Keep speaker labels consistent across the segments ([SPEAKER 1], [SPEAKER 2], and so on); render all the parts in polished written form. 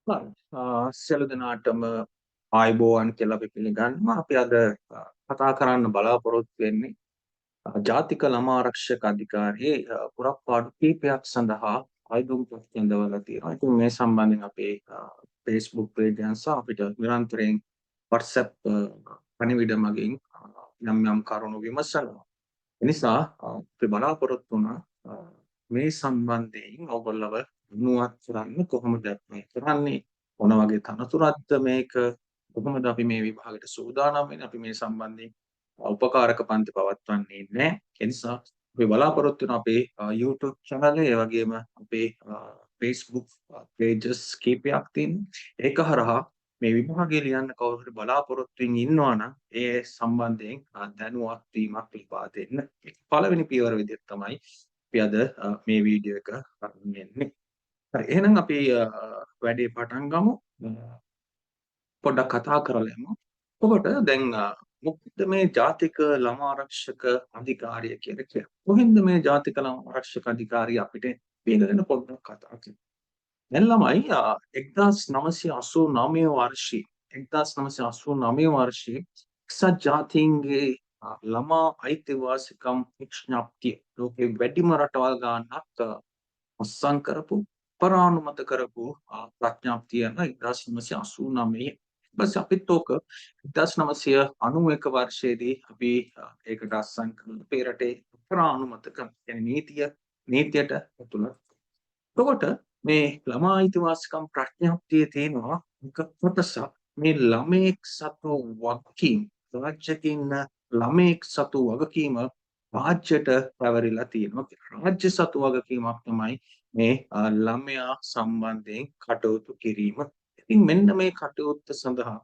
[SPEAKER 1] හරි. සියලු දෙනාටම ආයුබෝවන් කියලා අපි පිළිගන්නවා. අපි අද කතා කරන්න බලාපොරොත්තු වෙන්නේ ජාතික ළමා ආරක්ෂක අධිකාරියේ පුරප්පාඩු කීපයක් සඳහා අයදුම්පත් කැඳවලා තියෙනවා. ඉතින් මේ සම්බන්ධයෙන් අපේ Facebook page එක සහ අපිට නිරන්තරයෙන් WhatsApp පණිවිඩ මගින් යම් යම් කරුණු විමසනවා. ඒ නිසා අපි බලාපොරොත්තු වුණා මේ සම්බන්ධයෙන් ඔයගොල්ලව දැනුවත් කරන්න කොහොමද මේ කරන්නේ, මොන වගේ තනතුරක්ද මේක, කොහොමද අපි මේ විභාගයට සූදානම් වෙන්නේ, අපි මේ සම්බන්ධයෙන් උපකාරක පන්ති පවත්වන්නේ නැහැ. ඒ නිසා අපි බලාපොරොත්තු වෙන අපේ YouTube channel එක, ඒ වගේම අපේ Facebook pages කීපයක් තියෙනවා. ඒක හරහා මේ විභාගය ලියන්න කවුරු හරි බලාපොරොත්තු වෙමින් ඉන්නවා නම් ඒ සම්බන්ධයෙන් දැනුවත් වීමක් ලබා දෙන්න. ඒක පළවෙනි පියවර විදිහට තමයි අපි අද මේ වීඩියෝ එක අරන් එන්නේ. හරි, එහෙනම් අපි වැඩේ පටන් ගමු. පොඩ්ඩක් කතා කරලා යමු. එතකොට දැන් මොකද්ද මේ ජාතික ළමා ආරක්ෂක අධිකාරිය කියලා කියන්නේ? කොහෙන්ද මේ ජාතික ළමා ආරක්ෂක අධිකාරිය අපිට මේක ගැන පොඩ්ඩක් කතා කරමු. දැන් ළමයි 1989 වර්ෂයේ 1989 වර්ෂයේ එක්සත් ජාතීන්ගේ ළමා අයිතිවාසිකම් විඥාප්තිය ලෝකේ වැඩිම රටවල් ගානක් අත්සන් කරපු පරානුමත කරපු ප්‍රඥාප්තිය යන 1989. ඊපස්සේ අපිත් ඕක 1991 වර්ෂයේදී අපි ඒකට අත්සන් කරලා අපේ රටේ පරානුමත කරන කියන්නේ නීතියට ඇතුළත්. එතකොට මේ ළමා අයිතිවාසිකම් ප්‍රඥාප්තියේ තියෙනවා එක කොටසක් මේ ළමයෙක් සතු වගකීම්, රාජ්‍යයක ඉන්න ළමයෙක් සතු වගකීම රාජ්‍යයට පැවරිලා තියෙනවා කියලා. රාජ්‍ය සතු වගකීමක් තමයි මේ ළමයා සම්බන්ධයෙන් කටයුතු කිරීම. ඉතින් මෙන්න මේ කටයුත්ත සඳහා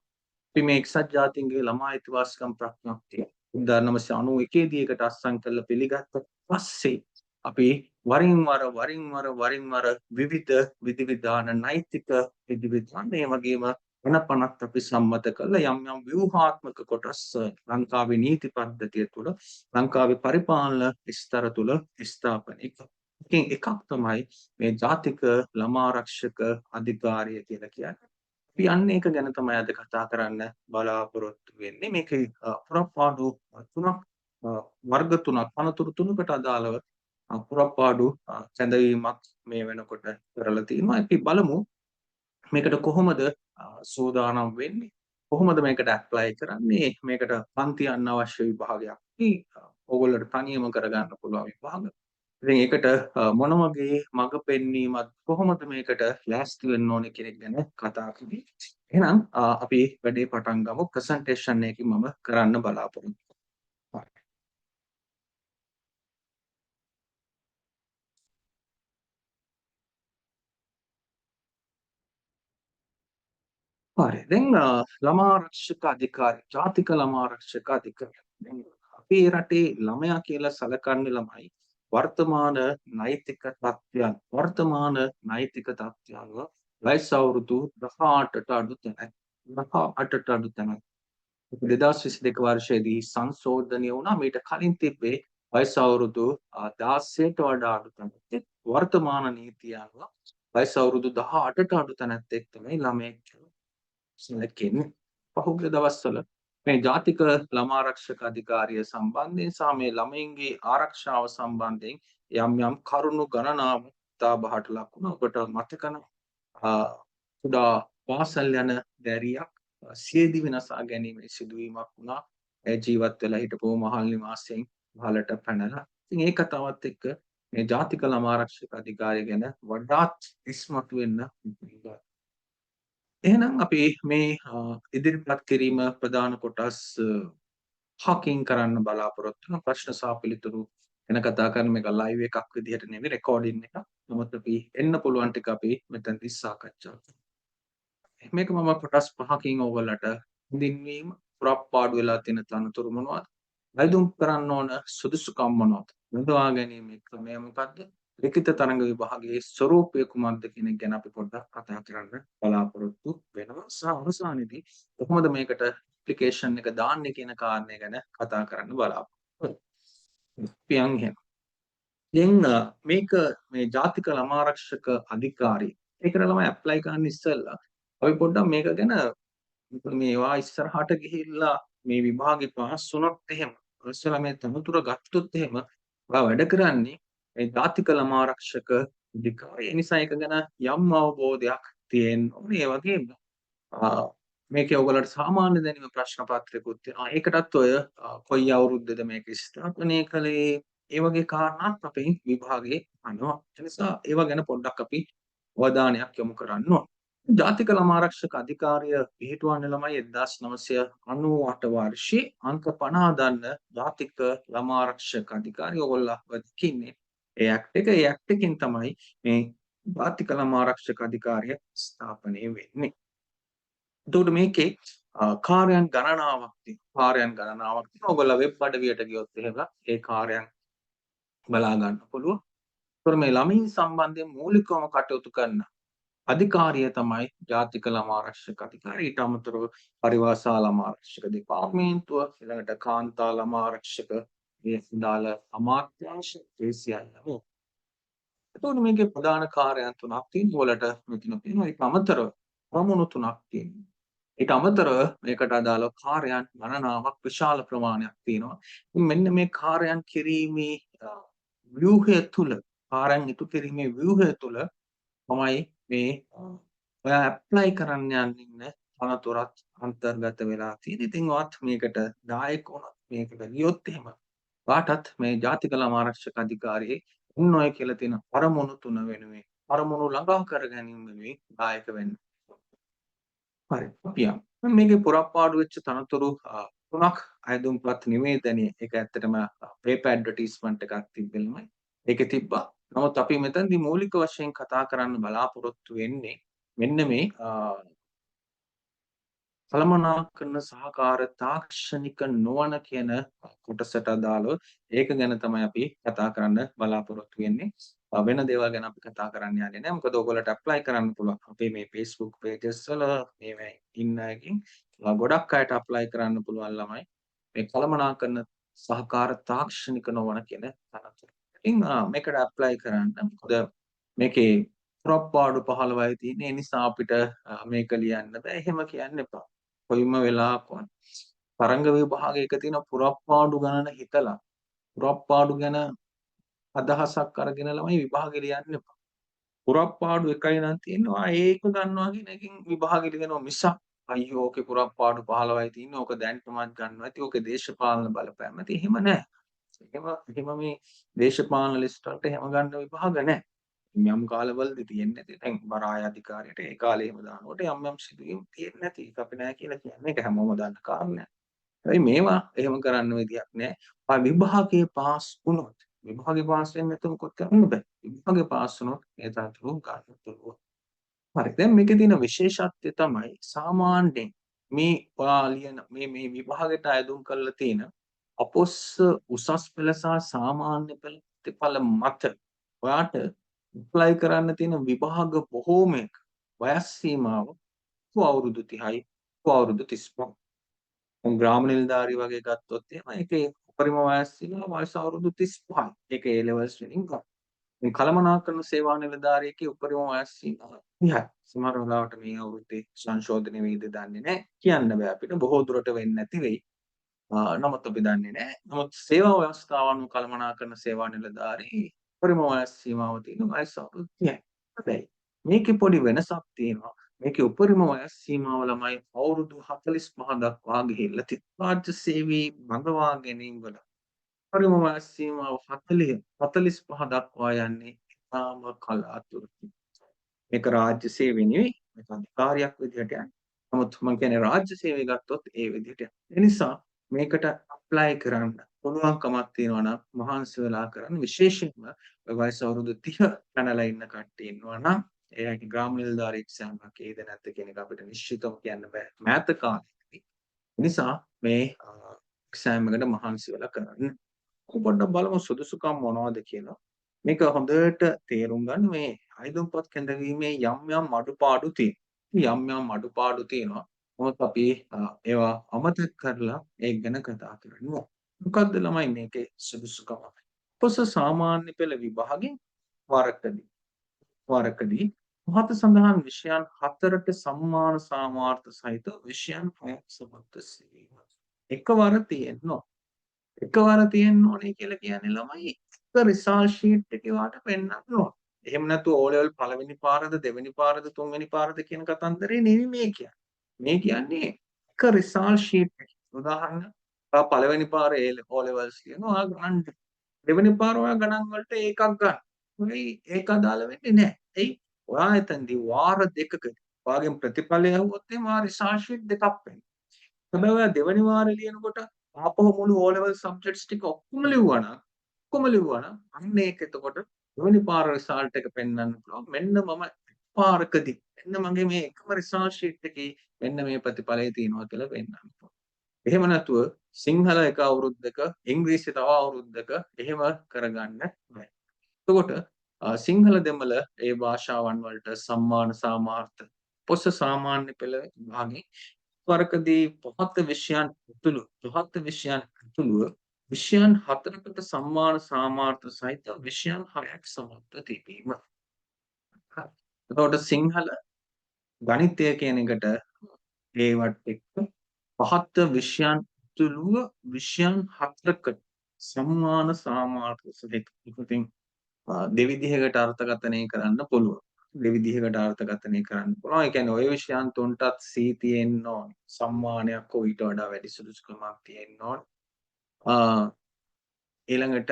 [SPEAKER 1] අපි මේ එක්සත් ජාතීන්ගේ ළමා අයිතිවාසිකම් ප්‍රඥාප්තිය 1991 දී ඒකට අත්සන් කරලා පිළිගත්ත පස්සේ අපි වරින් වර විවිධ විධිවිධාන, නෛතික විධිවිධාන, ඒ වගේම පනත් අපි සම්මත කරලා යම් යම් ව්‍යුහාත්මක කොටස් ලංකාවේ නීති පද්ධතිය තුළ, ලංකාවේ පරිපාලන ස්තර තුළ ස්ථාපනය කළා. ඉතින් එකක් තමයි මේ ජාතික ළමා ආරක්ෂක අධිකාරිය කියලා කියන්නේ. අපි අන්න ඒක ගැන තමයි අද කතා කරන්න බලාපොරොත්තු වෙන්නේ. මේකේ පුරප්පාඩු තුනක්, වර්ග තුනක්, පනතුරු තුනකට අදාළව පුරප්පාඩු සැඳවීමක් මේ වෙනකොට කරලා තියෙනවා. අපි බලමු මේකට කොහොමද සූදානම් වෙන්නේ, කොහොමද මේකට ඇප්ලයි කරන්නේ, මේකට පන්ති යන්න අවශ්‍ය විභාගයක් ඕගොල්ලන්ට තනියම කරගන්න පුළුවන් විභාග. ඉතින් ඒකට මොන වගේ මඟ පෙන්වීමක්, කොහොමද මේකට ලෑස්ති වෙන්න ඕනේ කියන එක ගැන කතා කරමු. එහෙනම් අපි වැඩේ පටන් ගමු. ප්‍රසන්ටේෂන් එකකින් මම කරන්න බලාපොරොත්තු වෙනවා. හරි. දැන් ළමා ආරක්ෂක අධිකාරිය, ජාතික ළමා ආරක්ෂක අධිකාරිය. දැන් අපේ රටේ ළමයා කියලා සැලකන්නේ ළමයි වර්තමාන නෛතික තත්ත්වයන්, වර්තමාන නෛතික තත්ත්වයන් වයස් අවුරුදු 18ට අඩු තැන, 18ට අඩු තැන. 2022 වර්ෂයේදී සංශෝධනය වුණා. මීට කලින් තිබ්බේ වයස් අවුරුදු 16ට වඩා අඩු තැන. වර්තමාන නීතිය අනුව වයස් අවුරුදු 18ට අඩු තැනත් එක්ක තමයි ළමයෙක් සැලකෙන්නේ. පහුගිය දවස්වල මේ ජාතික ළමා ආරක්ෂක අධිකාරිය සම්බන්ධයෙන් සහ මේ ළමයින්ගේ ආරක්ෂාව සම්බන්ධයෙන් යම් යම් කරුණු ගණනාවක් කතාබහට ලක් වුණා. ඔබට මතක නම් කුඩා පාසල් යන දැරියක් සියදිවි නසා ගැනීමේ සිදුවීමක් වුණා. ඒ ජීවත් වෙලා හිටපු මහල් නිවාසයෙන් පහළට පැනලා. ඉතින් ඒ කතාවත් එක්ක මේ ජාතික ළමා ආරක්ෂක අධිකාරිය ගැන වඩාත් ඉස්මතු වෙන්න ගත්තා. එහෙනම් අපි මේ ඉදිරිපත් කිරීම ප්‍රධාන කොටස් හකින් කරන්න බලාපොරොත්තු වෙන ප්‍රශ්න සහ පිළිතුරු ගැන කතා කරන මේක ලයිව් එකක් විදිහට නෙවෙයි, රෙකෝඩින් එකක්. නමුත් අපි එන්න පුළුවන් ටික අපි මෙතනදී සාකච්ඡා කරමු. මේක මම කොටස් පහකින් ඕගොල්ලන්ට හඳුන්වීම, පුරප්පාඩු වෙලා තියෙන තනතුරු මොනවද, අයදුම් කරන්න ඕන සුදුසුකම් මොනවද, බඳවා ගැනීමේ ක්‍රමය මොකද්ද, ලිඛිත තරඟ විභාගයේ ස්වරූපය කුමක්ද කියන එක ගැන අපි පොඩ්ඩක් කතා කරන්න බලාපොරොත්තු වෙනවා. සහ අවසානයේදී කොහොමද මේකට ඇප්ලිකේෂන් එක දාන්නේ කියන කාරණය ගැන කතා කරන්න බලාපොරොත්තු වෙනවා. අපි යන් එහෙම. දැන් මේක මේ ජාතික ළමා ආරක්ෂක අධිකාරිය. ඒකට ළමයි ඇප්ලයි කරන්න ඉස්සෙල්ලා අපි පොඩ්ඩක් මේක ගැන, මේවා ඉස්සරහට ගිහිල්ලා මේ විභාගේ පාස් වුණොත් එහෙම, පාස් වෙලා මේ තනතුර ගත්තොත් එහෙම, ඔයා වැඩ කරන්නේ මේ ජාතික ළමා ආරක්ෂක අධිකාරිය. ඒ නිසා ඒක ගැන යම් අවබෝධයක් තියෙන්න ඕනේ. ඒ වගේම මේකේ ඔයගොල්ලන්ට සාමාන්‍ය දැනීම ප්‍රශ්න පත්‍රයකුත් තියෙනවා. ඒකටත් ඔය කොයි අවුරුද්දද මේක ස්ථාපනය කළේ, ඒ වගේ කාරණාත් අපේ විභාගයේ අහනවා. ඒ නිසා ඒවා ගැන පොඩ්ඩක් අපි අවධානයක් යොමු කරන්න ඕන. ජාතික ළමා ආරක්ෂක අධිකාරිය පිහිටුවන්නේ ළමයි 1998 වර්ෂයේ. අංක 50 දන්න ජාතික ළමා ආරක්ෂක අධිකාරිය ඔයගොල්ලෝ දකින්නේ ඒ ඇක්ට් එක. ඒ ඇක්ට් එකෙන් තමයි මේ ජාතික ළමා ආරක්ෂක අධිකාරිය ස්ථාපනය වෙන්නේ. එතකොට මේකේ කාර්යයන් ගණනාවක් තියෙනවා. කාර්යයන් ගණනාවක් තියෙනවා. ඔයගොල්ලෝ වෙබ් අඩවියට ගියොත් එහෙම ඒ කාර්යයන් බලා ගන්න පුළුවන්. ඒතර මේ ළමයින් සම්බන්ධයෙන් මූලිකවම කටයුතු කරන අධිකාරිය තමයි ජාතික ළමා ආරක්ෂක අධිකාරිය. ඊට අමතරව පරිවාර සහ ළමා ආරක්ෂක දෙපාර්තමේන්තුව, ඊළඟට කාන්තා ළමා ආරක්ෂක ඒ අදාළ අමාත්‍යාංශ, ඒ සියල්ලම. එතකොට මේකේ ප්‍රධාන කාර්යයන් තුනක් තියෙනවා. ඔයාලට මෙතන පේනවා. ඊට අමතරව අරමුණු තුනක් තියෙනවා. ඊට අමතරව මේකට අදාළව කාර්යයන් ගණනාවක් විශාල ප්‍රමාණයක් තියෙනවා. මෙන්න මේ කාර්යයන් කිරීමේ ව්‍යුහය තුල, කාර්යයන් ඉටු කිරීමේ ව්‍යුහය තුල තමයි මේ ඔයා ඇප්ලයි කරන්න යන්න ඉන්න තනතුරත් අන්තර්ගත වෙලා තියෙන. ඉතින් ඔයත් මේකට දායක වුණොත්, මේකට ගියොත් එහෙම ඔයාටත් මේ ජාතික ළමා ආරක්ෂක අධිකාරියේ ඔන්න ඔය කියලා තියෙන අරමුණු තුන වෙනුවෙන්, අරමුණු ළඟා කර ගැනීම වෙනුවෙන් දායක වෙන්න. හරි, අපි යමු. මේකේ පුරප්පාඩු වෙච්ච තනතුරු තුනක් අයදුම්පත් නිවේදනයේ, ඒක ඇත්තටම පේපර් ඇඩ්වර්ටයිස්මන්ට් එකක් තිබ්බ ළමයි. ඒකේ තිබ්බා. නමුත් අපි මෙතනදී මූලික වශයෙන් කතා කරන්න බලාපොරොත්තු වෙන්නේ මෙන්න මේ කළමනාකරන සහකාර තාක්ෂණික නොවන කියන කොටසට අදාළව ඒක ගැන තමයි අපි කතා කරන්න බලාපොරොත්තු වෙන්නේ. වෙන දේවල් ගැන අපි කතා කරන්න යන්නේ නැහැ. මොකද ඔයගොල්ලන්ට ඇප්ලයි කරන්න පුළුවන්. අපේ මේ Facebook pages වල මේවා ඉන්න අයකින් ගොඩක් අයට ඇප්ලයි කරන්න පුළුවන් ළමයි. මේ කළමනාකරන සහකාර තාක්ෂණික නොවන කියන තනතුර. ඉතින් මේකට ඇප්ලයි කරන්න. මොකද මේකේ පුරප්පාඩු 15යි තියෙන්නේ. ඒ නිසා අපිට මේක ලියන්න බෑ. එහෙම කියන්න එපා. කොයිම වෙලාවකවත් තරංග විභාගයක තියෙන පුරප්පාඩු ගණන හිතලා පුරප්පාඩු ගැන අදහසක් අරගෙන ළමයි විභාගෙ ලියන්න එපා. පුරප්පාඩු එකයි නම් තියෙනවා, ඒක ගන්නවා කියන එකෙන් විභාගෙ ලියනවා මිසක් අයියෝ ඕකේ පුරප්පාඩු 15යි තියෙන්නේ, ඕක දැන්ටමත් ගන්නවා ඇති, ඕකේ දේශපාලන බලපෑම ඇති. එහෙම නෑ. එහෙම එහෙම මේ දේශපාලන ලිස්ට් වලට එහෙම ගන්න විභාග නෑ. යම් කාලවලදී තියෙන්නේ නැති. දැන් වරාය අධිකාරියට ඒ කාලේ එහෙම දානකොට යම් යම් සිදුවීම් තියෙන්නේ නැති. ඒක අපි නෑ කියලා කියන්නේ. ඒක හැමෝම දන්න කාරණයක්. හැබැයි මේවා එහෙම කරන්න විදියක් නෑ. ආ විභාගයේ පාස් වුණොත්, විභාගේ පාස් වෙන්නේ නැතුව මොකොත් කරන්න බෑ. විභාගේ පාස් වුණොත් ඒ තනතුරු ගන්න පුළුවන්. හරි. දැන් මේකේ තියෙන විශේෂත්වය තමයි සාමාන්‍යයෙන් මේ ඔයා ලියන මේ මේ විභාගයට අයදුම් කරලා තියෙන අපොස්ස උසස් පෙළ සහ සාමාන්‍ය පෙළ ප්‍රතිඵල මත ඔයාට ඇප්ලයි කරන්න තියෙන විභාග බොහෝමයක වයස් සීමාව අවුරුදු 30යි අවුරුදු 35. දැන් ග්‍රාම නිලධාරී වගේ ගත්තොත් එහෙම ඒකේ උපරිම වයස් සීමාව වයස අවුරුදු 35යි. ඒක ඒ ලෙවල්ස් වලින් ගන්න. මේ කළමනාකරන සේවා නිලධාරියෙක්ගේ උපරිම වයස් සීමාව 30යි. සමහර වෙලාවට මේ අවුරුද්දේ සංශෝධනය වෙයිද දන්නේ නැහැ. කියන්න බෑ අපිට. බොහෝ දුරට වෙන්නේ නැති වෙයි. නමුත් අපි දන්නේ නැහැ. නමුත් සේවා ව්‍යවස්ථාව අනුව කළමනාකරන සේවා නිලධාරී උපරිම වයස් සීමාව තියෙන වයස අවුරුදු 30යි. හැබැයි මේකේ පොඩි වෙනසක් තියෙනවා. මේකේ උපරිම වයස් සීමාව ළමයි අවුරුදු 45 දක්වා ගිහිල්ලා තියෙනවා. රාජ්‍ය සේවී බඳවා ගැනීම වල උපරිම වයස් සීමාව 40 45 දක්වා යන්නේ ඉතාම කලාතුරකින්. මේක රාජ්‍ය සේවය නෙවෙයි, මේක අධිකාරියක් විදිහට යන්නේ. නමුත් මම කියන්නේ රාජ්‍ය සේවය ගත්තොත් ඒ විදිහට යන්නේ. ඒ නිසා මේකට ඇප්ලයි කරන්න පුළුවන්කමක් තියෙනවා නම් මහන්සි වෙලා කරන්න. විශේෂයෙන්ම ඔය වයස අවුරුදු 30 පැනලා ඉන්න කට්ටිය ඉන්නවා නම් ඒ අයගේ ග්‍රාම නිලධාරී එක්සෑම් එකක් ඒද නැද්ද කියන එක අපිට නිශ්චිතව කියන්න බෑ මෑත කාලෙකදී. ඒ නිසා මේ එක්සෑම් එකට මහන්සි වෙලා කරන්න. අපි පොඩ්ඩක් බලමු සුදුසුකම් මොනවද කියලා. මේක හොඳට තේරුම් ගන්න මේ අයදුම්පත් කැඳවීමේ යම් යම් අඩුපාඩු තියෙනවා. යම් යම් අඩුපාඩු තියෙනවා. නමුත් අපි ඒවා අමතක කරලා ඒක ගැන කතා කරනවා. මොකද්ද ළමයි මේකේ සුදුසුකම? උපස සාමාන්‍ය පෙළ විභාගෙන් වරකදී පහත සඳහන් විෂයන් හතරට සම්මාන සාමාර්ථ සහිත විෂයන් හයක් සමත්ව සිටීම. එකවර තියෙන්න එකවර තියෙන්න ඕනේ කියලා කියන්නේ ළමයි එක රිසල්ට් ෂීට් එකේ වාට පෙන්වන්න ඕන. එහෙම නැතුව ඕ ලෙවල් පළවෙනි පාරද දෙවෙනි පාරද තුන්වෙනි පාරද කියන කතන්දරේ නෙවෙයි මේ කියන්නේ. මේ කියන්නේ එක රිසල්ට් ෂීට් එක. උදාහරණ ඔයා පළවෙනි පාර ඒ ඕ ලෙවල්ස් කියනවා ඔයා ගණන් දෙවෙනි පාර ඔයා ගණන් වලට ඒකක් ගන්න. හැබැයි ඒක අදාළ වෙන්නේ නැහැ. එයි ඔයා එතනදී වාර දෙකකදී ඔයාගෙන් ප්‍රතිඵලය ඇහුවොත් එහෙම ඔයා රිසල්ට් ෂීට් දෙකක් වෙනවා. හැබැයි ඔයා දෙවෙනි වාරේ ලියනකොට ආපහු මුළු ඕ ලෙවල් සබ්ජෙක්ට්ස් ටික ඔක්කොම ලිව්වා නම් අන්න ඒක එතකොට දෙවෙනි පාර රිසල්ට් එක පෙන්වන්න පුළුවන්. මෙන්න මම පාරකදී මෙන්න මගේ මේ එකම රිසල්ට් ෂීට් එකේ මෙන්න මේ ප්‍රතිඵලය තියෙනවා කියලා පෙන්වන්න පුළුවන්. එහෙම නැතුව සිංහල එක අවුරුද්දක ඉංග්‍රීසි තව අවුරුද්දක එහෙම කරගන්න බෑ. එතකොට සිංහල දෙමළ ඒ භාෂාවන් වලට සම්මාන සාමාර්ථ පොස සාමාන්‍ය පෙළ විභාගයේ වරකදී පහත විෂයන් ඇතුළු පහත විෂයන් ඇතුළුව විෂයන් හතරකට සම්මාන සාමාර්ථ සහිත විෂයන් හයක් සමත්ව තිබීම. එතකොට සිංහල ගණිතය කියන එකට ඒවත් එක්ක පහත විෂයන් ඇතුළුව විෂයන් හතරකට සම්මාන සාමාර්ථ සහිත. ඉතින් දෙවිදිහකට අර්ථකථනය කරන්න පුළුවන්. දෙවිදිහකට අර්ථකථනය කරන්න පුළුවන්. ඒ කියන්නේ ඔය විෂයන් තුනටත් C තියෙන්න ඕනේ. සම්මානයක් හෝ ඊට වඩා වැඩි සුදුසුකමක් තියෙන්න ඕනේ. ඊළඟට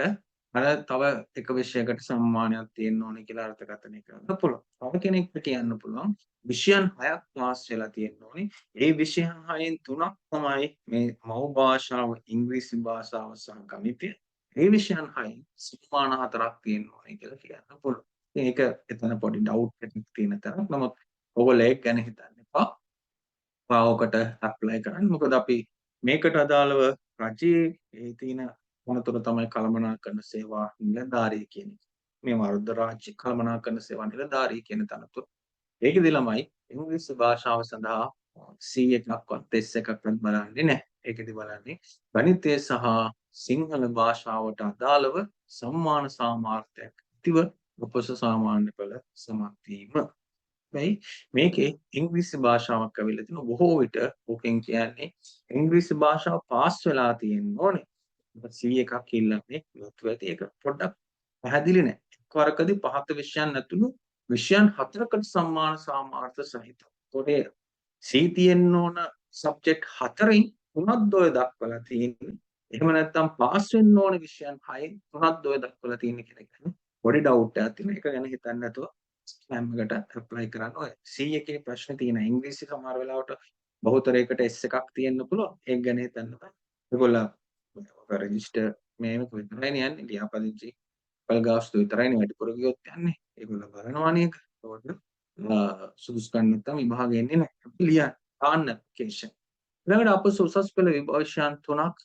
[SPEAKER 1] අර තව එක විෂයකට සම්මානයක් තියෙන්න ඕනේ කියලා අර්ථකථනය කරන්න පුළුවන්. තව කෙනෙක්ට කියන්න පුළුවන් විෂයන් හයක් පාස් වෙලා තියෙන්න ඕනේ. ඒ විෂයන් හයෙන් තුනක් තමයි මේ මව් භාෂාව, ඉංග්‍රීසි භාෂාව සහ ගණිතය. ඒ විෂයන් හයෙන් සම්මාන හතරක් තියෙන්න ඕනේ කියලා කියන්න පුළුවන්. ඉතින් ඒක එතන පොඩි ඩවුට් එකක් තියෙන තරම්. නමුත් ඔයගොල්ලෝ ඒක ගැන හිතන්න එපා. ඔයා ඔකට ඇප්ලයි කරන්න. මොකද අපි මේකට අදාළව රජයේ ඒ තියෙන තනතුර තමයි කළමනාකරන සේවා නිලධාරී කියන එක. මේ අර්ධ රාජ්‍ය කළමනාකරන සේවා නිලධාරී කියන තනතුර. ඒකෙදි ළමයි ඉංග්‍රීසි භාෂාව සඳහා C එකක්වත් S එකක්වත් බලන්නේ නැහැ. ඒකෙදි බලන්නේ ගණිතය සහ සිංහල භාෂාවට අදාළව සම්මාන සාමාර්ථයක් ඇතිව උපස සාමාන්‍ය පෙළ සමත් වීම. හැබැයි මේකේ ඉංග්‍රීසි භාෂාවක් ඇවිල්ලා තිනවා. බොහෝ විට ඕකෙන් කියන්නේ ඉංග්‍රීසි භාෂාව පාස් වෙලා තියෙන්න ඕනේ. C එකක් ඉල්ලන්නේ නැතුව ඇති. ඒක පොඩ්ඩක් පැහැදිලි නෑ. එක්වරකදී පහත විෂයන් ඇතුළු විෂයන් හතරකට සම්මාන සාමාර්ථ සහිත. ඒතකොට C තියෙන්න ඕන සබ්ජෙක්ට් හතරෙන් තුනක්ද ඔය දක්වලා තියෙන්නේ. එහෙම නැත්නම් පාස් වෙන්න ඕන විෂයන් හයෙන් තුනක්ද ඔය දක්වලා තියෙන්නේ කියලා කියන්නේ පොඩි ඩවුට් එකක් තියෙනවා. ඒක ගැන හිතන්නේ නැතුව ස්කෑම් එකට ඇප්ලයි කරන්න. ඔය C එකේ ප්‍රශ්නේ තියෙන ඉංග්‍රීසි සමහර වෙලාවට බහුතරයකට S එකක් තියෙන්න පුළුවන්. ඒක ගැන හිතන්න බෑ. ඒගොල්ලෝ රෙජිස්ටර් මේක විතරයිනේ යන්නේ. ලියාපදිංචි පල්ගාස්තු විතරයිනේ වැඩිපුර ගියොත් යන්නේ. ඒගොල්ලෝ බලනවානේ ඒක. ඒකට සුදුසුකම් නැත්තම් විභාගෙ එන්නේ නැහැ. අපි ලියන්න දාන්න ඇප්ලිකේෂන්. ඊළඟට අප උසස් පෙළ විභාගයන් තුනක්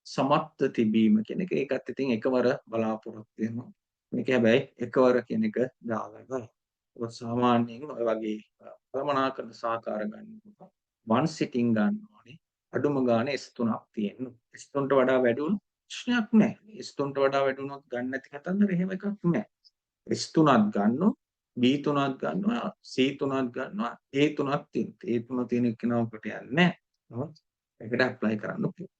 [SPEAKER 1] සමත්ව තිබීම කියන එක. ඒකත් ඉතින් එකවර බලාපොරොත්තු වෙනවා. මේක හැබැයි එකවර කියන එක දාලා බලන්න. ඔය සාමාන්‍යයෙන් ඔය වගේ කළමනාකරන සහකාර ගන්නකොට වන් සිටින් ගන්න ඕනේ. අඩුම ගානේ S3ක් තියෙන්න. S3ට වඩා වැඩි වුණොත් ප්‍රශ්නයක් නෑ. S3ට වඩා වැඩි වුණොත් ගන්න නැති කතන්දර එහෙම එකක් නෑ. S3ක් ගන්නවා, B3ක් ගන්නවා, C3ක් ගන්නවා, A3ක් තියෙනවා. A3 තියෙන එක්කෙනා ඔකට යන්නේ නෑ. නමුත් ඒකට ඇප්ලයි කරන්න පුළුවන්.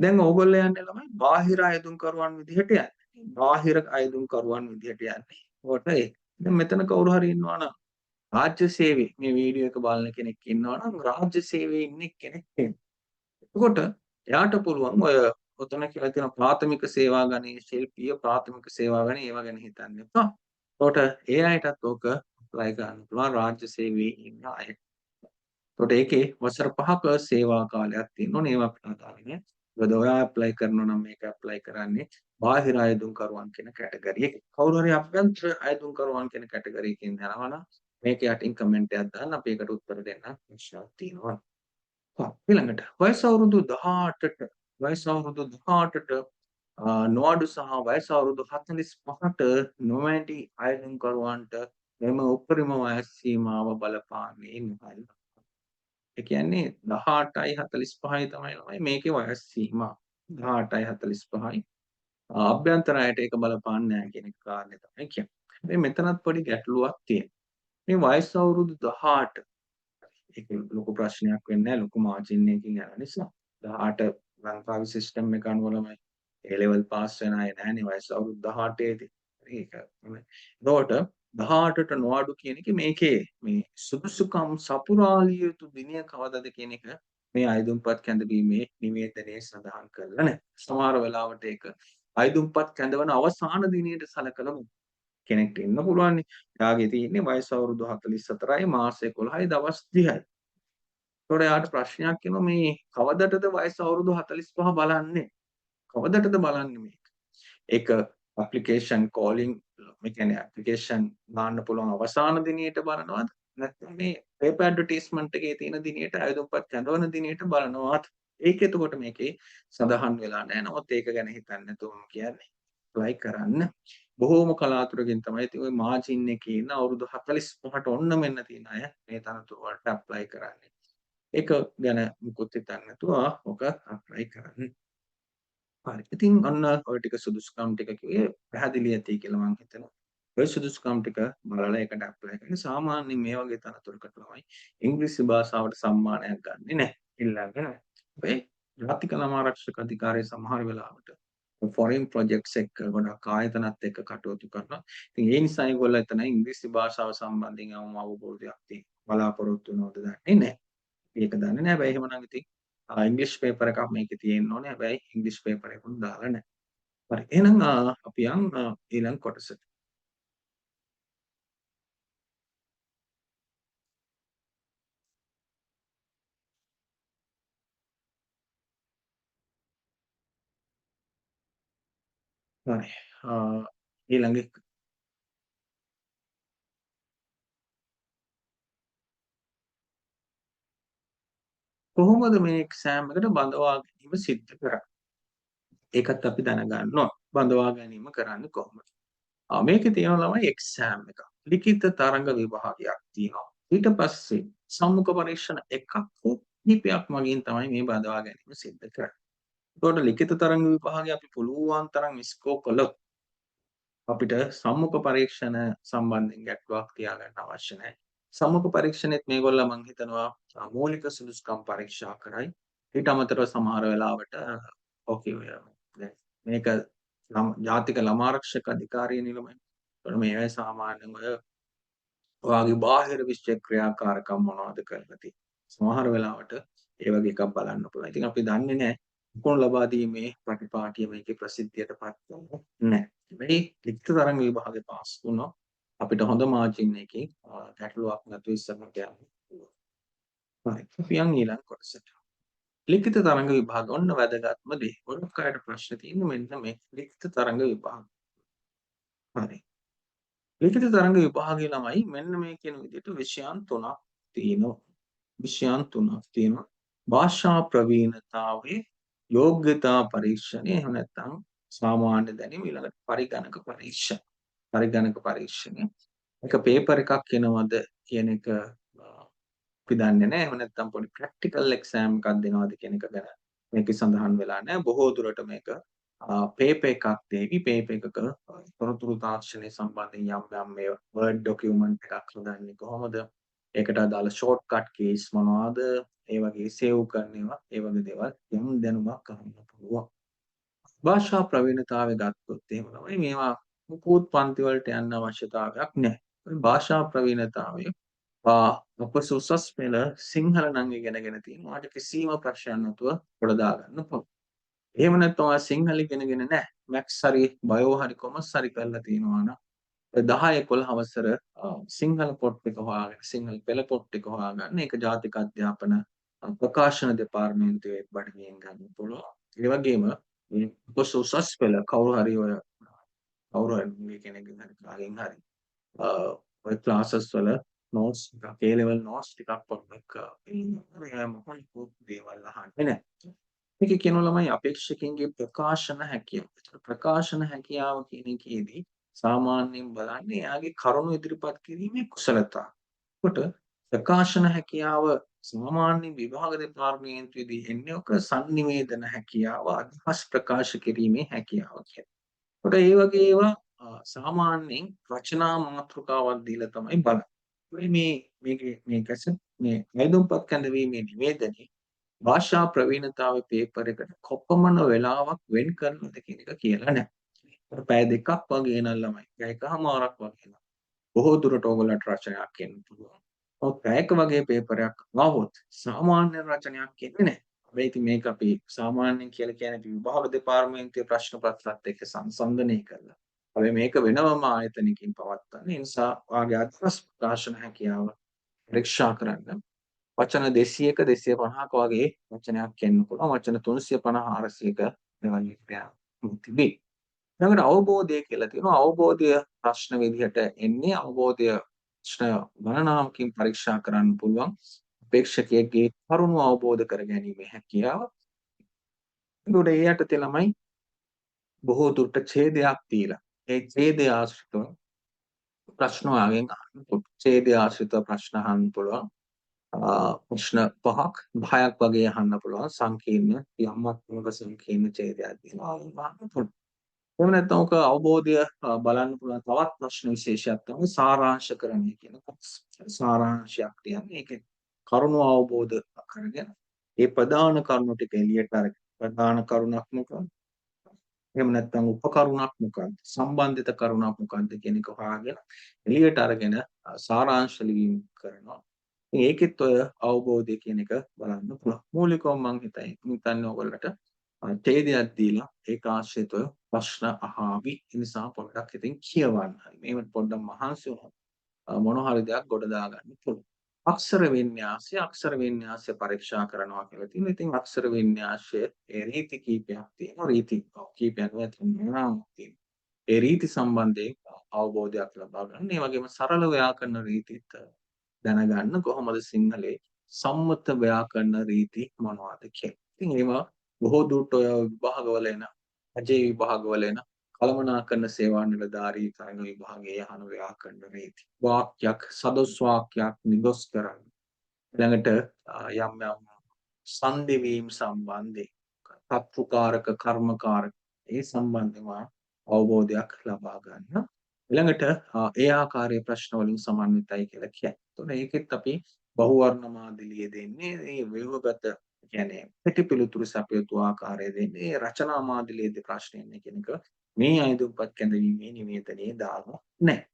[SPEAKER 1] දැන් ඕගොල්ලෝ යන්නේ ළමයි බාහිර අයදුම්කරුවන් විදිහට යන්නේ. බාහිර අයදුම්කරුවන් විදිහට යන්නේ. ඔකට ඒ. දැන් මෙතන කවුරු හරි ඉන්නවා නම් රාජ්‍ය සේවයේ මේ වීඩියෝ එක බලන කෙනෙක් ඉන්නවා නම් රාජ්‍ය සේවයේ ඉන්න කෙනෙක් වෙන්න. එතකොට එයාට පුළුවන් ඔය ඔතන කියලා තියෙන ප්‍රාථමික සේවා ගණයේ ශිල්පීය ප්‍රාථමික සේවා ගණයේ ඒවා ගැන හිතන්න එපා. එතකොට ඒ අයටත් ඕක ඇප්ලයි කරන්න පුළුවන් රාජ්‍ය සේවයේ ඉන්න අය. එතකොට ඒකේ වසර 5ක සේවා කාලයක් තියෙනවා. ඒවා අපිට අදාළ නෑ. මොකද ඔයා ඇප්ලයි කරනවා නම් මේක ඇප්ලයි කරන්නේ බාහිර අයදුම්කරුවන් කියන කැටගරි එක. කවුරු හරි අභ්‍යන්තර අයදුම්කරුවන් කියන කැටගරි එකෙන් යනවා නම් මේක යටින් කමෙන්ට් එකක් දාන්න අපි ඒකට උත්තර දෙන්න ප්‍රශ්නයක් තියෙනවා. ඊළඟට වයස අවුරුදු 18ට වයස අවුරුදු 18ට නොඅඩු සහ වයස අවුරුදු 45ට නොවැඩි අයදුම්කරුවන්ට මෙම උපරිම වයස් සීමාව බලපාන්නේ නැහැ. ඒ කියන්නේ 18යි 45යි තමයි ළමයි මේකේ වයස් සීමාව. 18යි 45යි. අභ්‍යන්තර අයට ඒක බලපාන්නේ නැහැ කියන එක කාරණේ තමයි කියන්නේ. හැබැයි මෙතනත් පොඩි ගැටලුවක් තියෙනවා. මේ වයස අවුරුදු 18 ඒක ලොකු ප්‍රශ්නයක් වෙන්නේ නැහැ, ලොකු මාජින් එකකින් යන නිසා. 18 ලංකාවේ සිස්ටම් එක අනුව ළමයි ඒ ලෙවල් පාස් වෙන අය නැහැනේ වයස අවුරුදු 18 දී. ඒක එතකොට 18ට නොඅඩු කියන එක මේකේ මේ සුදුසුකම් සපුරාලිය යුතු දිනය කවදද කියන එක මේ අයදුම්පත් කැඳවීමේ නිවේදනයේ සඳහන් කරලා නැහැ. සමහර වෙලාවට ඒක අයදුම්පත් කැඳවන අවසාන දිනයට සලකලා කෙනෙක්ට ඉන්න පුළුවන්. එයාගේ තියෙන්නේ වයස අවුරුදු 44යි මාස 11යි දවස් 30යි. ඒතකොට එයාට ප්‍රශ්නයක් එනවා මේ කවදටද වයස අවුරුදු 45 බලන්නේ? කවදටද බලන්නේ මේක? ඒක ඇප්ලිකේෂන් කෝලින් මේ කියන්නේ ඇප්ලිකේෂන් දාන්න පුළුවන් අවසාන දිනයට බලනවද? නැත්නම් මේ පේපර් ඇඩ්වර්ටයිස්මන්ට් එකේ තියෙන දිනයට අයදුම්පත් කැඳවන දිනයට බලනවද? ඒක එතකොට මේකේ සඳහන් වෙලා නැහැ. නමුත් ඒක ගැන හිතන්නේ නැතුව මම කියන්නේ ඇප්ලයි කරන්න. බොහෝම කලාතුරකින් තමයි ඉතින් ඔය මාජින් එකේ ඉන්න අවුරුදු 45ට ඔන්න මෙන්න තියෙන අය මේ තනතුරු වලට ඇප්ලයි කරන්නේ. ඒක ගැන මුකුත් හිතන්නේ නැතුව ඔක ඇප්ලයි කරන්න. හරි. ඉතින් ඔන්න ඔය ටික සුදුසුකම් ටික කිව්වේ පැහැදිලි ඇති කියලා මං හිතනවා. ඔය සුදුසුකම් ටික බලලා ඒකට ඇප්ලයි කරන්න. සාමාන්‍යයෙන් මේ වගේ තනතුරකට ළමයි ඉංග්‍රීසි භාෂාවට සම්මානයක් ගන්නෙ නැහැ. ඉල්ලන්නේ නැහැ. ඔය ජාතික ළමා ආරක්ෂක අධිකාරිය සමහර වෙලාවට ෆොරින් ප්‍රොජෙක්ට්ස් එක්ක ගොඩක් ආයතනත් එක්ක කටයුතු කරනවා. ඉතින් ඒ නිසා ඒගොල්ලෝ එතන ඉංග්‍රීසි භාෂාව සම්බන්ධයෙන් යම් අවබෝධයක් තියෙන බලාපොරොත්තු වෙනවද දන්නේ නැහැ. ඒක දන්නේ නැහැ. හැබැයි එහෙමනම් ඉතින් ඉංග්‍රීසි පේපර් එකක් මේකේ තියෙන්න ඕනේ. හැබැයි ඉංග්‍රීසි පේපර් එකකුත් දාලා නැහැ. හරි. එහෙනම් අපි යන් ඊළඟ කොටසට. හරි. ඊළඟ එක. කොහොමද මේ එක්සෑම් එකට බඳවා ගැනීම සිද්ධ කරන්නේ? ඒකත් අපි දැනගන්න ඕන. බඳවා ගැනීම කරන්නේ කොහොමද? මේකේ තියෙනවා ළමයි එක්සෑම් එකක්. ලිඛිත තරඟ විභාගයක් තියෙනවා. ඊට පස්සේ සම්මුඛ පරීක්ෂණ එකක් හෝ කිහිපයක් මගින් තමයි මේ බඳවා ගැනීම සිද්ධ කරන්නේ. එතකොට ලිඛිත තරඟ විභාගය අපි පුළුවන් තරම් ස්කෝර් කළොත් අපිට සම්මුඛ පරීක්ෂණ සම්බන්ධයෙන් ගැටලුවක් තියාගන්න අවශ්‍ය නැහැ. සම්මුඛ පරීක්ෂණෙත් මේගොල්ලෝ මං හිතනවා මූලික සුදුසුකම් පරීක්ෂා කරයි. ඊට අමතරව සමහර වෙලාවට ඔකේ ඔය මේක ජාතික ළමා ආරක්ෂක අධිකාරිය නිලමයි. ඒතකොට මේවා සාමාන්‍යයෙන් ඔය ඔයාගේ බාහිර විශ්ව ක්‍රියාකාරකම් මොනවද කරලා තියෙන්නේ. සමහර වෙලාවට ඒ වගේ එකක් බලන්න පුළුවන්. ඉතින් අපි දන්නේ නැහැ ලකුණු ලබා දීමේ ප්‍රතිපාටිය මේකේ ප්‍රසිද්ධියට පත් වෙන්නේ නැහැ. හැබැයි ලිඛිත තරඟ විභාගේ පාස් වුණොත් අපිට හොඳ මාජින් එකකින් ගැටලුවක් නැතුව ඉස්සරහට යන්න පුළුවන්. හරි. අපි යන් ඊළඟ කොටසට. ලිඛිත තරඟ විභාග ඔන්න වැදගත්ම දේ. ගොඩක් අයට ප්‍රශ්න තියෙන්නේ මෙන්න මේ ලිඛිත තරඟ විභාග. හරි. ලිඛිත තරඟ විභාගයේ ළමයි මෙන්න මේ කියන විදිහට විෂයන් තුනක් තියෙනවා. විෂයන් තුනක් තියෙනවා. භාෂා ප්‍රවීණතාවයේ යෝග්‍යතා පරීක්ෂණය, එහෙම නැත්නම් සාමාන්‍ය දැනීම, ඊළඟට පරිගණක පරීක්ෂණ. පරිගණක පරීක්ෂණය. එක පේපර් එකක් එනවද කියන එක අපි දන්නේ නැහැ. එහෙම නැත්නම් පොඩි ප්‍රැක්ටිකල් එක්සෑම් එකක් දෙනවද කියන එක ගැන මේකේ සඳහන් වෙලා නැහැ. බොහෝ දුරට මේක පේපර් එකක් දෙවි. පේපර් එකක තොරතුරු තාක්ෂණය සම්බන්ධයෙන් යම් යම් මේ වර්ඩ් ඩොකියුමන්ට් එකක් හදන්නේ කොහොමද? ඒකට අදාළ ෂෝට් කට් කීස් මොනවද? ඒ වගේ සේව් කරන ඒවා, ඒ වගේ දේවල් යම් දැනුමක් අහන්න පුළුවන්. භාෂා ප්‍රවීණතාවය ගත්තොත් එහෙම තමයි මේවා මුකුත් පන්ති වලට යන්න අවශ්‍යතාවයක් නැහැ. භාෂා ප්‍රවීණතාවය අප උසස් පෙළ සිංහල නම් ඉගෙනගෙන තියෙනවා. ඔයාට කිසිම ප්‍රශ්නයක් නැතුව ගොඩ දාගන්න පුළුවන්. එහෙම නැත්නම් ඔයා සිංහල ඉගෙනගෙන නැහැ. මැක්ස් හරි බයෝ හරි කොමර්ස් හරි කරලා තියෙනවා නම් 10 11 වසර සිංහල පොත් එක හොයාගෙන සිංහල පෙළ පොත් එක හොයාගන්න. ඒක ජාතික අධ්‍යාපන ප්‍රකාශන දෙපාර්තමේන්තුවේ බඩගියෙන් ගන්න පුළුවන්. ඒ වගේම මේ අප උසස් පෙළ කවුරු හරි ඔය කවුරු හරි මේ කෙනෙක්ගෙන් හරි කාගෙන් හරි ඔය ක්ලාසස් වල නෝට්ස් ටිකක් ඒ ලෙවල් නෝට්ස් ටිකක් පොඩ්ඩක් මොකක් දේවල් අහන්නේ නැහැ. මේක කියනවා ළමයි අපේක්ෂකයන්ගේ ප්‍රකාශන හැකියාව. ප්‍රකාශන හැකියාව කියන එකේදී සාමාන්‍යයෙන් බලන්නේ එයාගේ කරුණු ඉදිරිපත් කිරීමේ කුසලතාව. එතකොට ප්‍රකාශන හැකියාව සාමාන්‍ය විභාග දෙපාර්තමේන්තුවේදී එන්නේ ඔක සංනිවේදන හැකියාව, අදහස් ප්‍රකාශ කිරීමේ හැකියාව කියලා. එතකොට ඒ වගේ ඒවා සාමාන්‍යයෙන් රචනා මාතෘකාවක් දීලා තමයි බලන්නේ. මේ මේකේ මේ කැසට් මේ අයදුම්පත් කැඳවීමේ නිවේදනයේ භාෂා ප්‍රවීණතාවයේ පේපර් එකට කොපමණ වෙලාවක් වෙන් කරනවද කියන එක කියලා නැහැ. අර පැය 2ක් වගේ නම් ළමයි. පැය එකහමාරක් වගේ නම් බොහෝ දුරට ඕගොල්ලන්ට රචනයක් එන්න පුළුවන්. ඔව්, පැයක වගේ පේපරයක් ආවොත් සාමාන්‍ය රචනයක් එන්නේ නැහැ. හැබැයි ඉතින් මේක අපි සාමාන්‍යයෙන් කියලා කියන්නේ අපි විභාග දෙපාර්තමේන්තුවේ ප්‍රශ්න පත්‍රات එක්ක සංසන්දනය කරලා. හැබැයි මේක වෙනමම ආයතනයකින් පවත්වන්නේ. ඒ නිසා ඔයාගේ අදහස් ප්‍රකාශන හැකියාව පරීක්ෂා කරන්න. වචන 200ක 250ක වගේ වචනයක් එන්න පුළුවන්. වචන 350 400ක මේ වගේ ක්‍රියාවක් තිබේ. ඊළඟට අවබෝධය කියලා තියෙනවා. අවබෝධය ප්‍රශ්න විදිහට එන්නේ. අවබෝධය ප්‍රශ්න ගණනාවකින් පරීක්ෂා කරන්න පුළුවන්. අපේක්ෂකයෙක්ගේ කරුණු අවබෝධ කර ගැනීමේ හැකියාව. එතකොට ඒ යටතේ ළමයි බොහෝ දුරට ඡේදයක් දීලා ඒ ඡේදය ආශ්‍රිතව ප්‍රශ්න ඔයාගෙන් අහන්න පුළුවන්. ඡේදය ආශ්‍රිතව ප්‍රශ්න අහන්න පුළුවන්. ප්‍රශ්න 5ක් 10ක් වගේ අහන්න පුළුවන්. සංකීර්ණ යම් මට්ටමක සංකීර්ණ ඡේදයක් දීලා අහන්න පුළුවන්. එහෙම නැත්නම් ඔක අවබෝධය බලන්න පුළුවන් තවත් ප්‍රශ්න විශේෂයක් තමයි සාරාංශකරණය කියන කොටස. සාරාංශයක් කියන්නේ ඒකේ කරුණු අවබෝධ කරගෙන ඒ ප්‍රධාන කරුණු ටික එළියට අරගෙන ප්‍රධාන කරුණක් මොකක්ද? එහෙම නැත්නම් උපකරුණක් මොකක්ද? සම්බන්ධිත කරුණක් මොකක්ද කියන එක හොයාගෙන එළියට අරගෙන සාරාංශ ලිවීම කරනවා. ඉතින් ඒකෙත් ඔය අවබෝධය කියන එක බලන්න පුළුවන්. මූලිකව මං හිතන්නේ ඔයගොල්ලන්ට ඡේදයක් දීලා ඒක ආශ්‍රිතව ප්‍රශ්න අහාවි. ඒ නිසා පොඩ්ඩක් ඉතින් කියවන්න. හරි. මේවට පොඩ්ඩක් මහන්සි වුණොත් මොන හරි දෙයක් ගොඩ දාගන්න පුළුවන්. අක්ෂර වින්‍යාසය, අක්ෂර වින්‍යාසය පරීක්ෂා කරනවා කියලා තියෙනවා. ඉතින් අක්ෂර වින්‍යාසය ඒ රීති කීපයක් තියෙනවා. රීති කීපයක් නෙවෙයි, තුනක් තියෙනවා. ඒ රීති සම්බන්ධයෙන් අවබෝධයක් ලබා ගන්න. ඒ වගේම සරල ව්‍යාකරණ රීතිත් දැනගන්න, කොහොමද සිංහලේ සම්මත ව්‍යාකරණ රීති මොනවද කියලා. ඉතින් ඒවා බොහෝ දුරට ඔය විභාගවල එන, රජයේ විභාගවල එන, කළමනාකරන සේවා නිලධාරී කරන විභාගයේ අහන ව්‍යාකරණ රීති. වාක්‍යයක් සදොස් වාක්‍යයක් නිදොස් කරන්න. ඊළඟට යම් යම් සන්ධි වීම සම්බන්ධයෙන් කර්තෘකාරක කර්මකාරක ඒ සම්බන්ධව අවබෝධයක් ලබා ගන්න. ඊළඟට ඒ ආකාරයේ ප්‍රශ්න වලින් සමන්විතයි කියලා කියන්නේ. එතකොට ඒකෙත් අපි බහුවර්ණ මාදිලිය දෙන්නේ, මේ ව්‍යුහගත කියන්නේ කෙටි පිළිතුරු සපයතු ආකාරය දෙන්නේ, රචනා මාදිලියේදී ප්‍රශ්න එන්නේ කියන එක මේ අයදුම්පත් කැඳවීමේ නිවේදනයේ දාලා නැහැ.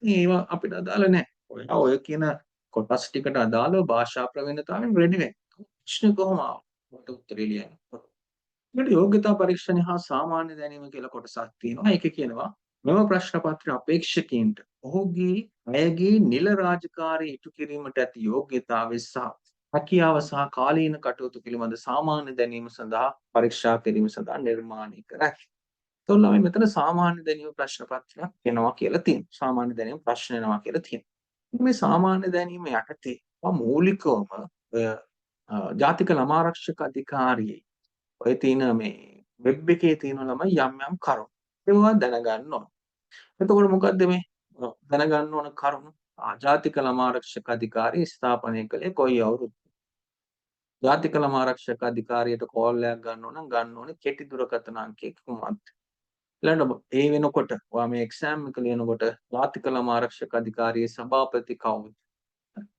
[SPEAKER 1] ඒවා අපිට අදාළ නැහැ. ඔයා ඔය කියන කොටස් ටිකට අදාළව භාෂා ප්‍රවීණතාවෙන් රෙඩි වෙන්න. ප්‍රශ්න කොහොම ආවත් මට උත්තරේ ලියන්න. ඊට යෝග්‍යතා පරීක්ෂණය හා සාමාන්‍ය දැනීම කියලා කොටසක් තියෙනවා. ඒකේ කියනවා මෙම ප්‍රශ්න පත්‍රය අපේක්ෂකයින්ට ඔහුගේ අයගේ නිල රාජකාරී ඉටු කිරීමට ඇති යෝග්‍යතාවය සහ හැකියාව සහ කාලීන කටයුතු පිළිබඳ සාමාන්‍ය දැනීම සඳහා පරීක්ෂා කිරීම සඳහා නිර්මාණය කර ඇත. එතකොට ළමයි මෙතන සාමාන්‍ය දැනීම ප්‍රශ්න පත්‍රයක් එනවා කියලා තියෙනවා. සාමාන්‍ය දැනීම ප්‍රශ්න එනවා කියලා තියෙනවා. මේ සාමාන්‍ය දැනීම යටතේ මූලිකවම ඔය ජාතික ළමා ආරක්ෂක අධිකාරියේ ඔය තියෙන මේ වෙබ් එකේ තියෙන ළමයි යම් යම් කරුණු ඒවා දැනගන්න ඕන. එතකොට මොකද්ද මේ දැනගන්න ඕන කරුණු? ජාතික ළමා ආරක්ෂක අධිකාරිය ස්ථාපනය කළේ කොයි අවුරුද්දද? ජාතික ළමා ආරක්ෂක අධිකාරියට කෝල් එකක් ගන්න ඕන නම් ගන්න ඕනේ කෙටි දුරකථන අංකය කුමක්ද? ඊළඟට ඒ වෙනකොට ඔයා මේ එක්සෑම් එක ලියනකොට ජාතික ළමා ආරක්ෂක අධිකාරියේ සභාපති කවුද?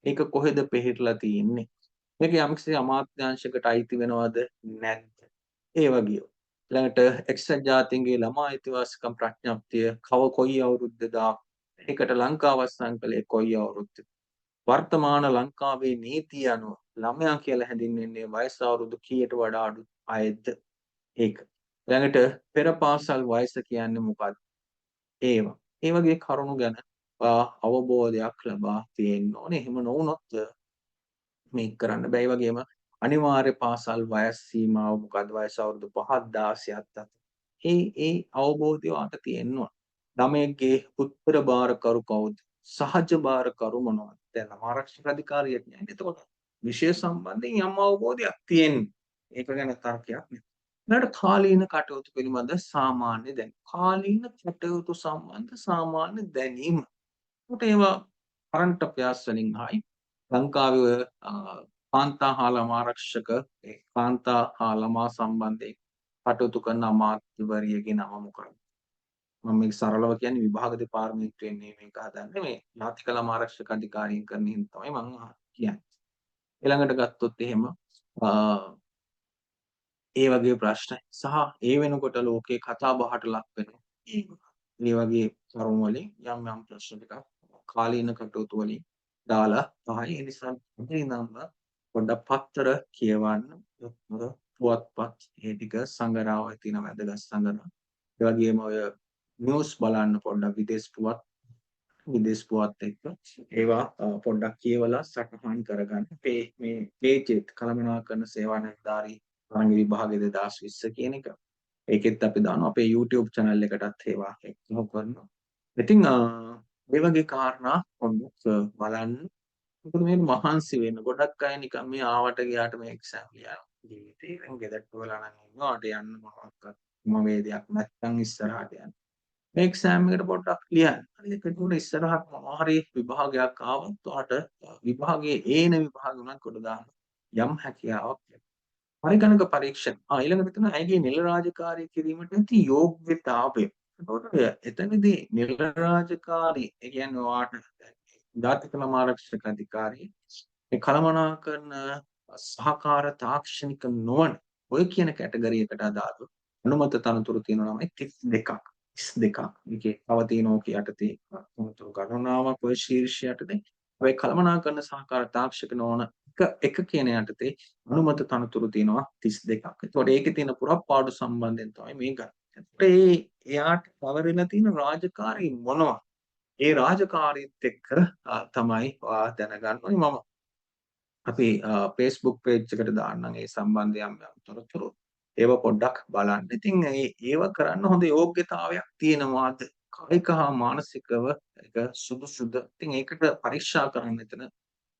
[SPEAKER 1] ඒක කොහෙද පිහිටලා තියෙන්නේ? මේක යම්කිසි අමාත්‍යාංශයකට අයිති වෙනවද නැද්ද? ඒ වගේ. ඊළඟට එක්සත් ජාතීන්ගේ ළමා අයිතිවාසිකම් ප්‍රඥප්තිය කව කොයි අවුරුද්දද? ඒකට ලංකාව අත්සන් කළේ කොයි අවුරුද්දද? වර්තමාන ලංකාවේ නීතිය අනුව ළමයා කියලා හැඳින්වෙන්නේ වයස අවුරුදු කීයට වඩා අඩු අයද? ඒක. ඊළඟට පෙර පාසල් වයස කියන්නේ මොකක්ද? ඒවා. ඒ වගේ කරුණු ගැන අවබෝධයක් ලබා තියෙන්න ඕනේ. එහෙම නොවුනොත් මේක කරන්න බෑ. ඒ වගේම අනිවාර්ය පාසල් වයස් සීමාව මොකද්ද? වයස අවුරුදු 5ක් 16ක් අතර. ඒ ඒ අවබෝධය ඔයාට තියෙන්න ඕන. ළමයෙක්ගේ උත්තර භාරකරු කවුද? සහජ භාරකරු මොනවද? දැන් ළමා ආරක්ෂක අධිකාරියට නෑ. එතකොට විෂය සම්බන්ධයෙන් යම් අවබෝධයක් තියෙන්න. ඒක ගැන තර්කයක් නෑ. ඊළඟට කාලීන කටයුතු පිළිබඳ සාමාන්‍ය දැනීම. කාලීන කටයුතු සම්බන්ධ සාමාන්‍ය දැනීම. ඒකට ඒවා කරන්ට් අෆෙයාර්ස් වලින් අහයි. ලංකාවේ ඔය කාන්තා හා ළමා ආරක්ෂක, ඒ කාන්තා හා ළමා සම්බන්ධයෙන් කටයුතු කරන අමාත්‍යවරියගේ නම මොකක්ද? මම මේක සරලව කියන්නේ විභාග දෙපාර්තමේන්තුවෙන් මේක හදන්නේ මේ ජාතික ළමා ආරක්ෂක අධිකාරියෙන් කරන හින්දා තමයි මම කියන්නේ. ඊළඟට ගත්තොත් එහෙම ඒ වගේ ප්‍රශ්න සහ ඒ වෙනකොට ලෝකේ කතා බහට ලක් වෙන ඒ වගේ කරුණු වලින් යම් යම් ප්‍රශ්න ටිකක් කාලීන කටයුතු වලින් දාලා පහයි. ඒ නිසා අද ඉඳන්ම පොඩ්ඩක් පත්තර කියවන්න, පුවත්පත් ඒ ටික සංගරාවල් තියෙන වැදගත් සංගරා. ඒ වගේම ඔය නිවුස් බලන්න පොඩ්ඩක් විදේශ පුවත් විදේශ පුවත් එක්ක ඒවා පොඩ්ඩක් කියවලා සටහන් කරගන්න. අපේ මේ පේජ් එක කළමනාකරන සේවා නිලධාරී තරඟ විභාගය 2020 කියන එක. ඒකෙත් අපි දානවා අපේ YouTube channel එකටත් ඒවා එක්කම කරනවා. ඉතින් මේ වගේ කාරණා පොඩ්ඩක් බලන්න. මොකද මේ මහන්සි වෙන්න. ගොඩක් අය නිකන් මේ ආවට ගියාට මේ එක්සෑම් ලියනවා. ජීවිතේ දැන් ගෙදරට වෙලා නම් ඉන්නවා. ඔයාට යන්න මොනවාක්වත් ක්‍රමවේදයක් නැත්නම් ඉස්සරහට යන්න. මේ එක්සෑම් එකට පොඩ්ඩක් ලියන්න. හරි ඒක උඩ ඉස්සරහට මොනවා හරි විභාගයක් ආවොත් ඔයාට විභාගයේ ඒන විභාග උනත් කොට දාන්න යම් හැකියාවක් ලැබෙනවා. පරිගණක පරීක්ෂණ. ඊළඟට තියෙනවා ඇයගේ නිල රාජකාරී කිරීමට ඇති යෝග්‍යතාවය. එතකොට එතනදී නිල රාජකාරී ඒ කියන්නේ ඔයාට ජාතික ළමා ආරක්ෂක අධිකාරිය මේ කළමනාකරන සහකාර තාක්ෂණික නොවන ඔය කියන කැටගරි එකට අදාළව අනුමත තනතුරු තියෙනවා ළමයි 32ක් 32ක්. මේකේ තව තියෙන ඕක යටතේ තනතුරු ගණනාවක් ඔය ශීර්ෂ යටතේ. හැබැයි කළමනාකරන සහකාර තාක්ෂණික නොවන එක එක කියන යටතේ අනුමත තනතුරු තියෙනවා 32ක්. එතකොට ඒකේ තියෙන පුරප්පාඩු සම්බන්ධයෙන් තමයි මේ ගන්න. එතකොට ඒ එයාට පවරලා තියෙන රාජකාරී මොනවා? ඒ රාජකාරීත් එක්ක තමයි ඔයා දැනගන්න ඕනේ. මම අපි Facebook page එකට දාන්නම් ඒ සම්බන්ධ යම් යම් තොරතුරු. ඒව පොඩ්ඩක් බලන්න. ඉතින් ඒව කරන්න හොඳ යෝග්‍යතාවයක් තියෙනවාද? කායික හා මානසිකව ඒක සුදුසුද? ඉතින් ඒකට පරීක්ෂා කරන්න එතන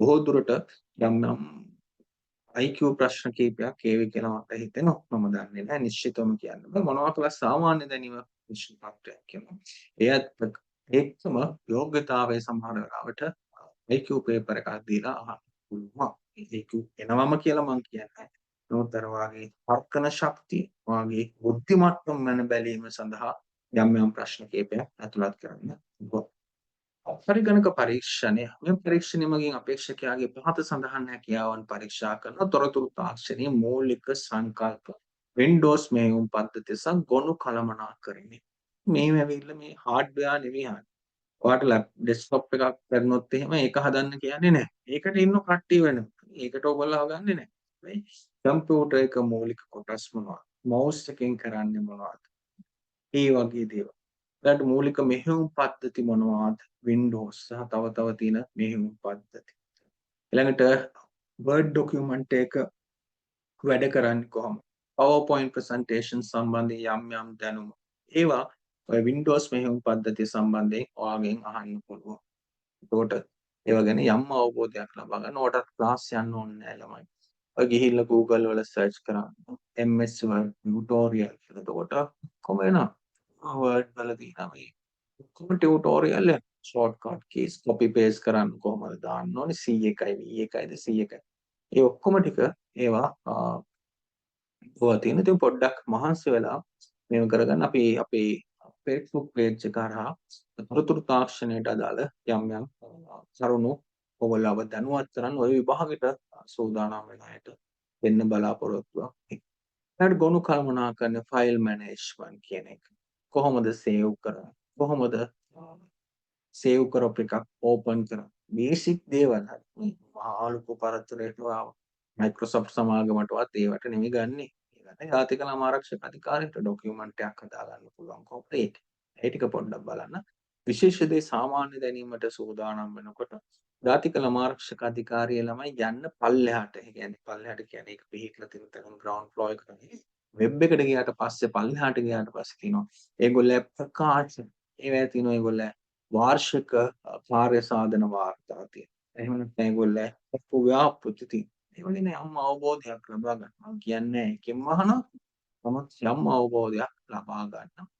[SPEAKER 1] බොහෝ දුරට යම් යම් IQ ප්‍රශ්න කීපයක් ඒවි කියලා මට හිතෙනවා. මම දන්නේ නැහැ නිශ්චිතවම කියන්න බෑ. මොනවා කළා සාමාන්‍ය දැනීම ප්‍රශ්න පත්‍රයක් කියනවා. එයත් ඒකම යෝග්‍යතාවය සමහර වෙලාවට IQ paper එකක් දීලා අහන්න පුළුවන්. IQ එනවම කියලා මං කියන්නේ නැහැ. නමුත් අර වාගේ තර්කන ශක්තිය, වාගේ බුද්ධි මට්ටම මැන බැලීම සඳහා යම් යම් ප්‍රශ්න කීපයක් ඇතුළත් කරන්න පුළුවන්. පරිගණක පරීක්ෂණය. මේ පරීක්ෂණය මගින් අපේක්ෂකයාගේ පහත සඳහන් හැකියාවන් පරීක්ෂා කරන තොරතුරු තාක්ෂණයේ මූලික සංකල්ප Windows මෙහෙයුම් පද්ධතිය සහ ගොනු කළමනාකරණය. මේ ඇවිල්ලා මේ හાર્ඩ්වෙයාර් නෙවෙයි අහන්නේ. ඔයාට ලැප් ඩෙස්ක්ටොප් එකක් කරනොත් එහෙම ඒක හදන්න කියන්නේ නැහැ. ඒකට ඉන්න කට්ටිය වෙනවා. ඒකට ඔයගොල්ලෝ හදන්නේ නැහැ. මේ කම්පියුටර් එක මූලික කොටස් මොනවද? මවුස් එකෙන් කරන්නේ මොනවද? ඒ වගේ දේවල්. ඊළඟට මූලික මෙහෙයුම් පද්ධති මොනවාද? Windows සහ තව තව තියෙන මෙහෙයුම් පද්ධති. ඊළඟට Word document එක වැඩ කරන්නේ කොහොමද? PowerPoint presentation සම්බන්ධයෙන් යම් යම් දැනුම. ඒවා ඔය Windows මෙහෙයුම් පද්ධතිය සම්බන්ධයෙන් ඔයාගෙන් අහන්න පුළුවන්. එතකොට ඒවා ගැන යම් අවබෝධයක් ලබා ගන්න. ඔයාටත් ක්ලාස් යන්න ඕනේ නෑ ළමයි. ඔය ගිහිල්ලා Google වල සර්ච් කරන්න MS Word tutorial කියලා. එතකොට ඔක්කොම එනවා. Word වල තියෙන මේ ඔක්කොම ටියුටෝරියල් එක. ෂෝට්කට් කීස් කොපි පේස්ට් කරන්න කොහොමද දාන්න ඕනේ C එකයි V එකයිද C එකයි. ඒ ඔක්කොම ටික ඒවා ඔවා තියෙන. ඉතින් පොඩ්ඩක් මහන්සි වෙලා මේව කරගන්න අපි අපේ Facebook page එක හරහා තොරතුරු තාක්ෂණයට අදාළ යම් යම් කරුණු ඔයගොල්ලෝව දැනුවත් කරන්න ඔය විභාගෙට සූදානම් වෙන අයට දෙන්න බලාපොරොත්තුවක්. ඊළඟට ගොනු කළමනාකරන ෆයිල් මැනේජ්මන්ට් කියන එක. කොහොමද සේව් කරන්නේ? කොහොමද සේව් කරපු එකක් ඕපන් කරන්නේ? බේසික් දේවල් හරි. මහා ලොකු පරතරයට Microsoft සමාගමටවත් ඒවට නෙමෙයි ගන්නෙ. ඒ ගන්නේ ජාතික ළමා ආරක්ෂක අධිකාරියට ඩොකියුමන්ට් එකක් හදාගන්න පුළුවන් කොහොමද ඒක. ඒ ටික පොඩ්ඩක් බලන්න. විශේෂ දේ සාමාන්‍ය දැනීමට සූදානම් වෙනකොට ජාතික ළමා ආරක්ෂක අධිකාරිය ළමයි යන්න පල්ලෙහාට. ඒ කියන්නේ පල්ලෙහාට කියන්නේ ඒක පිහිටලා තියෙන තැන ග්‍රවුන්ඩ් ෆ්ලෝර් එකට නෙවෙයි. වෙබ් එකට ගියාට පස්සේ පල්ලෙහාට ගියාට පස්සේ තියෙනවා ඒගොල්ලෝ ප්‍රකාශ ඒවැ තියෙනවා ඒගොල්ලෝ වාර්ෂික කාර්ය සාධන වාර්තා තියෙනවා. එහෙම නැත්නම් ඒගොල්ලෝ ව්‍යාපෘති තියෙනවා. ඒ වගේ යම් අවබෝධයක් ලබා ගන්න. මම කියන්නේ එකෙන්ම අහනවා. නමුත් යම් අවබෝධයක් ලබා ගන්න.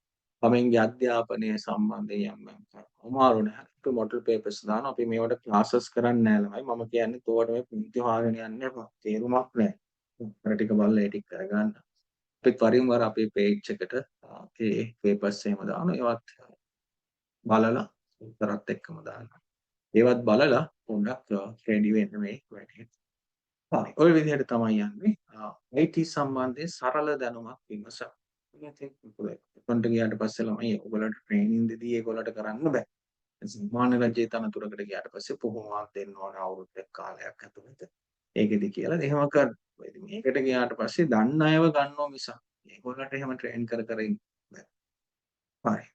[SPEAKER 1] ළමයින්ගේ අධ්‍යාපනය සම්බන්ධයෙන් යම් යම් අමාරු නෑ. අපි මොඩල් පේපර්ස් දානවා. අපි මේවට ක්ලාසස් කරන්නේ නෑ ළමයි. මම කියන්නේ තෝවට මේ පුංචි හොයාගෙන යන්න එපා. තේරුමක් නෑ. උත්තර ටික බලලා ඒ ටික කරගන්න. අපිත් වරින් වර අපේ පේජ් එකට ඒ පේපර්ස් එහෙම දානවා. ඒවත් බලලා උත්තරත් එක්කම දානවා. ඒවත් බලලා පොඩ්ඩක් රෙඩි වෙන්න මේ වැඩේ. හරි. ඔය විදිහට තමයි යන්නේ. IT සම්බන්ධයෙන් සරල දැනුමක් විමසන්න. ඉතින් එතනට ගියාට පස්සේ ළමයි ඔයගොල්ලන්ට ට්‍රේනින් දෙදී ඒගොල්ලන්ට කරන්න බෑ. සාමාන්‍ය රජයේ තනතුරකට ගියාට පස්සේ පුහුණුවක් දෙන්න ඕන අවුරුද්දක් කාලයක් ඇතුළත. ඒකෙදි කියලා එහෙම කරනවා. ඉතින් මේකට ගියාට පස්සේ දන්න අයව ගන්නවා මිසක් ඒගොල්ලන්ට එහෙම ට්‍රේන් කර කර ඉන්න බෑ. හරි.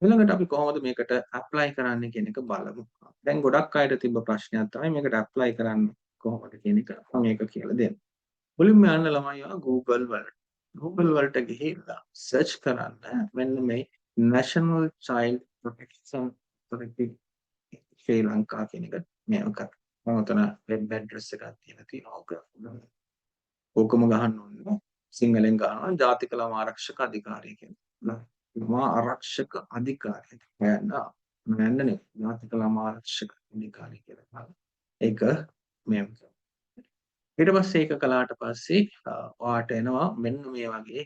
[SPEAKER 1] ඊළඟට අපි කොහොමද මේකට ඇප්ලයි කරන්නේ කියන එක බලමු. දැන් ගොඩක් අයට තිබ්බ ප්‍රශ්නයක් තමයි මේකට ඇප්ලයි කරන්නේ කොහොමද කියන එක. මම ඒක කියලා දෙන්නම්. මුලින්ම යන්න ළමයි Google වලට. Google වලට ගිහිල්ලා සර්ච් කරන්න මෙන්න මේ National Child Protection Authority ශ්‍රී ලංකා කියන එක මේව කරන්න. මම ඔතන වෙබ් ඇඩ්‍රස් එකක් තියලා තියෙනවා. ඕක ඕකම ගහන්න ඕනේ. සිංහලෙන් ගහනවා ජාතික ළමා ආරක්ෂක අධිකාරිය කියලා. ළමා ආරක්ෂක අධිකාරිය. හොයන්න හොයන්න නේ ජාතික ළමා ආරක්ෂක අධිකාරිය කියලා ගහලා. ඒක මේව කරන්න. ඊට පස්සේ ඒක කළාට පස්සේ ඔයාට එනවා මෙන්න මේ වගේ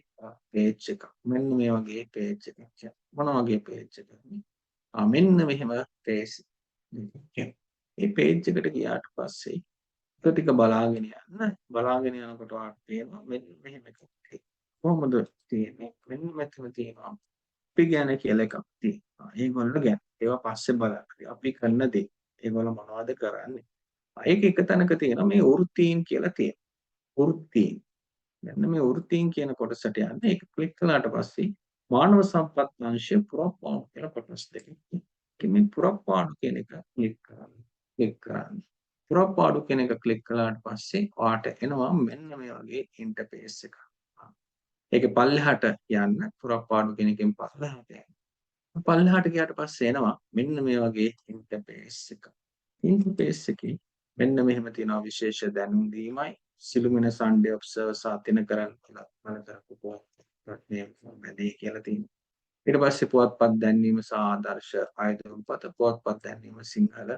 [SPEAKER 1] පේජ් එකක්. මෙන්න මේ වගේ පේජ් එකක්. මොන වගේ පේජ් එකක්ද? මෙන්න මෙහෙම පේජ් එකක්. මේ පේජ් එකට ගියාට පස්සේ ඒක ටික බලාගෙන යන්න. බලාගෙන යනකොට ඔයාට පේනවා මෙන්න මෙහෙම එකක් තියෙනවා. කොහොමද තියෙන්නේ? මෙන්න මෙතන තියෙනවා අපි ගැන කියලා එකක් තියෙනවා. ඒගොල්ලෝ ගැන. ඒවා පස්සේ බලන්න. අපි කරන දේ. ඒගොල්ලෝ මොනවද කරන්නේ? ඒක එක තැනක තියෙනවා මේ වෘත්තීන් කියලා තියෙනවා. වෘත්තීන්. මෙන්න මේ වෘත්තීන් කියන කොටසට යන්න. ඒක ක්ලික් කළාට පස්සේ මානව සම්පත් අංශය පුරප්පාඩු කියලා කොටස් දෙකක් තියෙනවා. මේ පුරප්පාඩු කියන එක ක්ලික් කරන්න. ක්ලික් කරන්න. පුරප්පාඩු කියන එක ක්ලික් කළාට පස්සේ ඔයාට එනවා මෙන්න මේ වගේ ඉන්ටර්ෆේස් එකක්. ඒකේ පල්ලෙහාට යන්න පුරප්පාඩු කියන එකෙන් පල්ලෙහාට යන්න. පල්ලෙහාට ගියාට පස්සේ එනවා මෙන්න මේ වගේ ඉන්ටර්ෆේස් එකක්. ඉන්ටර්ෆේස් එකේ මෙන්න මෙහෙම තියෙනවා විශේෂ දැනුම් දීමයි සිළුමිණ සන්ඩේ ඔබ්සර්වර් සහ තිනකරන් කියලා මම කරපු පුවත්පත් මේ වැඩේ කියලා තියෙනවා. ඊට පස්සේ පුවත්පත් දැන්වීම සහ ආදර්ශ අයදුම්පත පුවත්පත් දැන්වීම සිංහල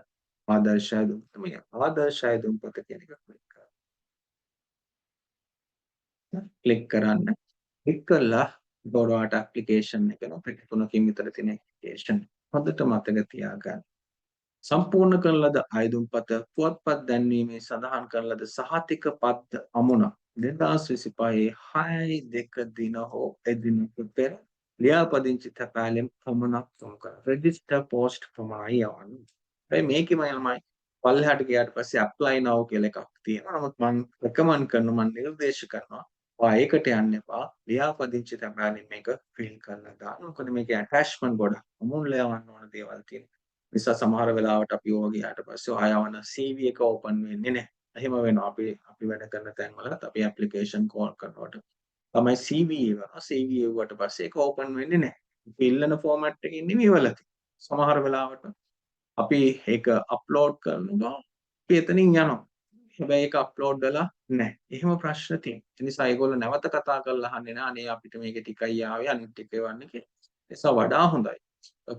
[SPEAKER 1] ආදර්ශ අයදුම්පත මේ ආදර්ශ අයදුම්පත කියන එක ක්ලික් කරන්න. ක්ලික් කරන්න. ක්ලික් කළා එතකොට ඔයාට ඇප්ලිකේෂන් එක නෝ පෙට්ටි තුනකින් විතර තියෙන ඇප්ලිකේෂන් හොඳට මතක තියාගන්න. සම්පූර්ණ කරන ලද අයදුම්පත පුවත්පත් දැන්වීමේ සඳහන් කරන ලද සහතික පත්‍ර අමුණ 2025 6/2 දින හෝ එදිනක පෙර ලියාපදිංචි තැපෑලෙන් පමණක් යොමු කරන්න. රෙජිස්ටර් පෝස්ට් පමණයි යවන්න. හැබැයි මේකෙම ළමයි පල්ලෙහාට ගියාට පස්සේ ඇප්ලයි now කියලා එකක් තියෙනවා. නමුත් මං රෙකමන්ඩ් කරනවා මං නිර්දේශ කරනවා ඔයා ඒකට යන්න එපා. ලියාපදිංචි තැපෑලෙන් මේක ෆිල් කරලා දාන්න. මොකද මේකේ ඇටැච්මන්ට් ගොඩක් අමුණලා යවන්න ඕන දේවල් තියෙනවා. නිසා සමහර වෙලාවට අපි ඕවා ගියාට පස්සේ ඔයා යවන CV එක ඕපන් වෙන්නේ නැහැ. එහෙම වෙනවා. අපි අපි වැඩ කරන තැන්වලත් අපි ඇප්ලිකේෂන් කෝල් කරනකොට තමයි CV එවනවා. CV එව්වට පස්සේ ඒක ඕපන් වෙන්නේ නැහැ. අපි ඉල්ලන ෆෝමැට් එකකින් නෙමෙයි එවලා තියෙන්නේ. සමහර වෙලාවට අපි ඒක අප්ලෝඩ් කරනවා අපි එතනින් යනවා. හැබැයි ඒක අප්ලෝඩ් වෙලා නැහැ. එහෙම ප්‍රශ්න තියෙනවා. ඒ නිසා ඒගොල්ලෝ නැවත කතා කරලා අහන්නේ නෑ අනේ අපිට මේක ටිකයි ආවේ අනිත් ටික එවන්න කියලා. ඒ නිසා වඩා හොඳයි.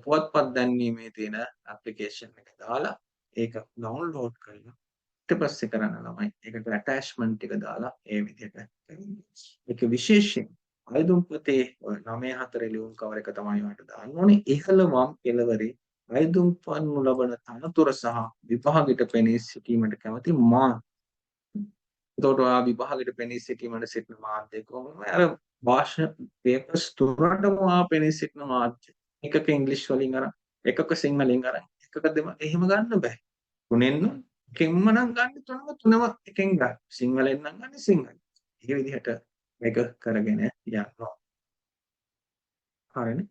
[SPEAKER 1] පුවත්පත් දැන්වීමේ තියෙන ඇප්ලිකේෂන් එක දාලා ඒක ඩවුන්ලෝඩ් කරලා ඊට පස්සේ කරන්න ළමයි ඒකට ඇටැච්මන්ට් ටික දාලා ඒ විදිහට කරන්න. ඒක විශේෂයෙන් අයදුම්පතේ ඔය 9-4 ලියුම් කවර එක තමයි ඔයාලට දාන්න ඕනේ. ඉහළ වම් කෙළවරේ අයදුම් පන්නු ලබන තනතුර සහ විභාගෙට පෙනී සිටීමට කැමති මාධ්‍ය. එතකොට ඔයා විභාගෙට පෙනී සිටීමට සිටින මාධ්‍ය කොහොමද? අර භාෂා පේපර්ස් තුනටම ඔයා පෙනී සිටින මාධ්‍ය. එකක ඉංග්‍රීසි වලින් අරන්, එකක සිංහලෙන් අරන්, එකක දෙම එහෙම ගන්න බෑ. තුනෙන් එකෙන්ම නම් ගන්න තුනම එකෙන් ගන්න. සිංහලෙන් නම් ගන්න සිංහලෙන්. ඒ විදිහට මේක කරගෙන යනවා. හරිනේ.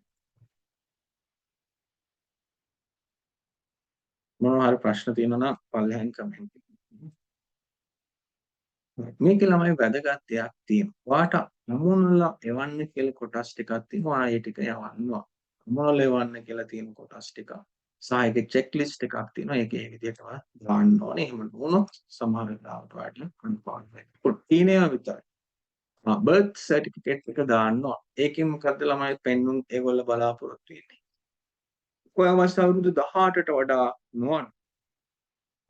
[SPEAKER 1] මොනවා හරි ප්‍රශ්න තියෙනවා නම් පල්ලෙහායින් කමෙන්ට් කරන්න. මේකේ ළමයි වැදගත් දෙයක් තියෙනවා. ඔයාට අමුණලා එවන්න කියලා කොටස් ටිකක් තියෙනවා. ඔයා ඒ ටික යවන්නවා. අමුණලා එවන්න කියලා තියෙන කොටස් ටික සහ ඒකේ චෙක් ලිස්ට් එකක් තියෙනවා. ඒක ඒ විදිහටම දාන්න ඕනේ. එහෙම නොවුනොත් සමහර වෙලාවට ඔයාට කන්ෆර්ම් වෙන්න පුළුවන්. තියෙන ඒවා විතරයි. බර්ත් සර්ටිෆිකේට් එක දාන්න ඕන. ඒකෙන් මොකද්ද ළමයි පෙන්නුම් ඒගොල්ලෝ බලාපොරොත්තු වෙන්නේ? ඔයා වයස අවුරුදු 18ට වඩා නොවන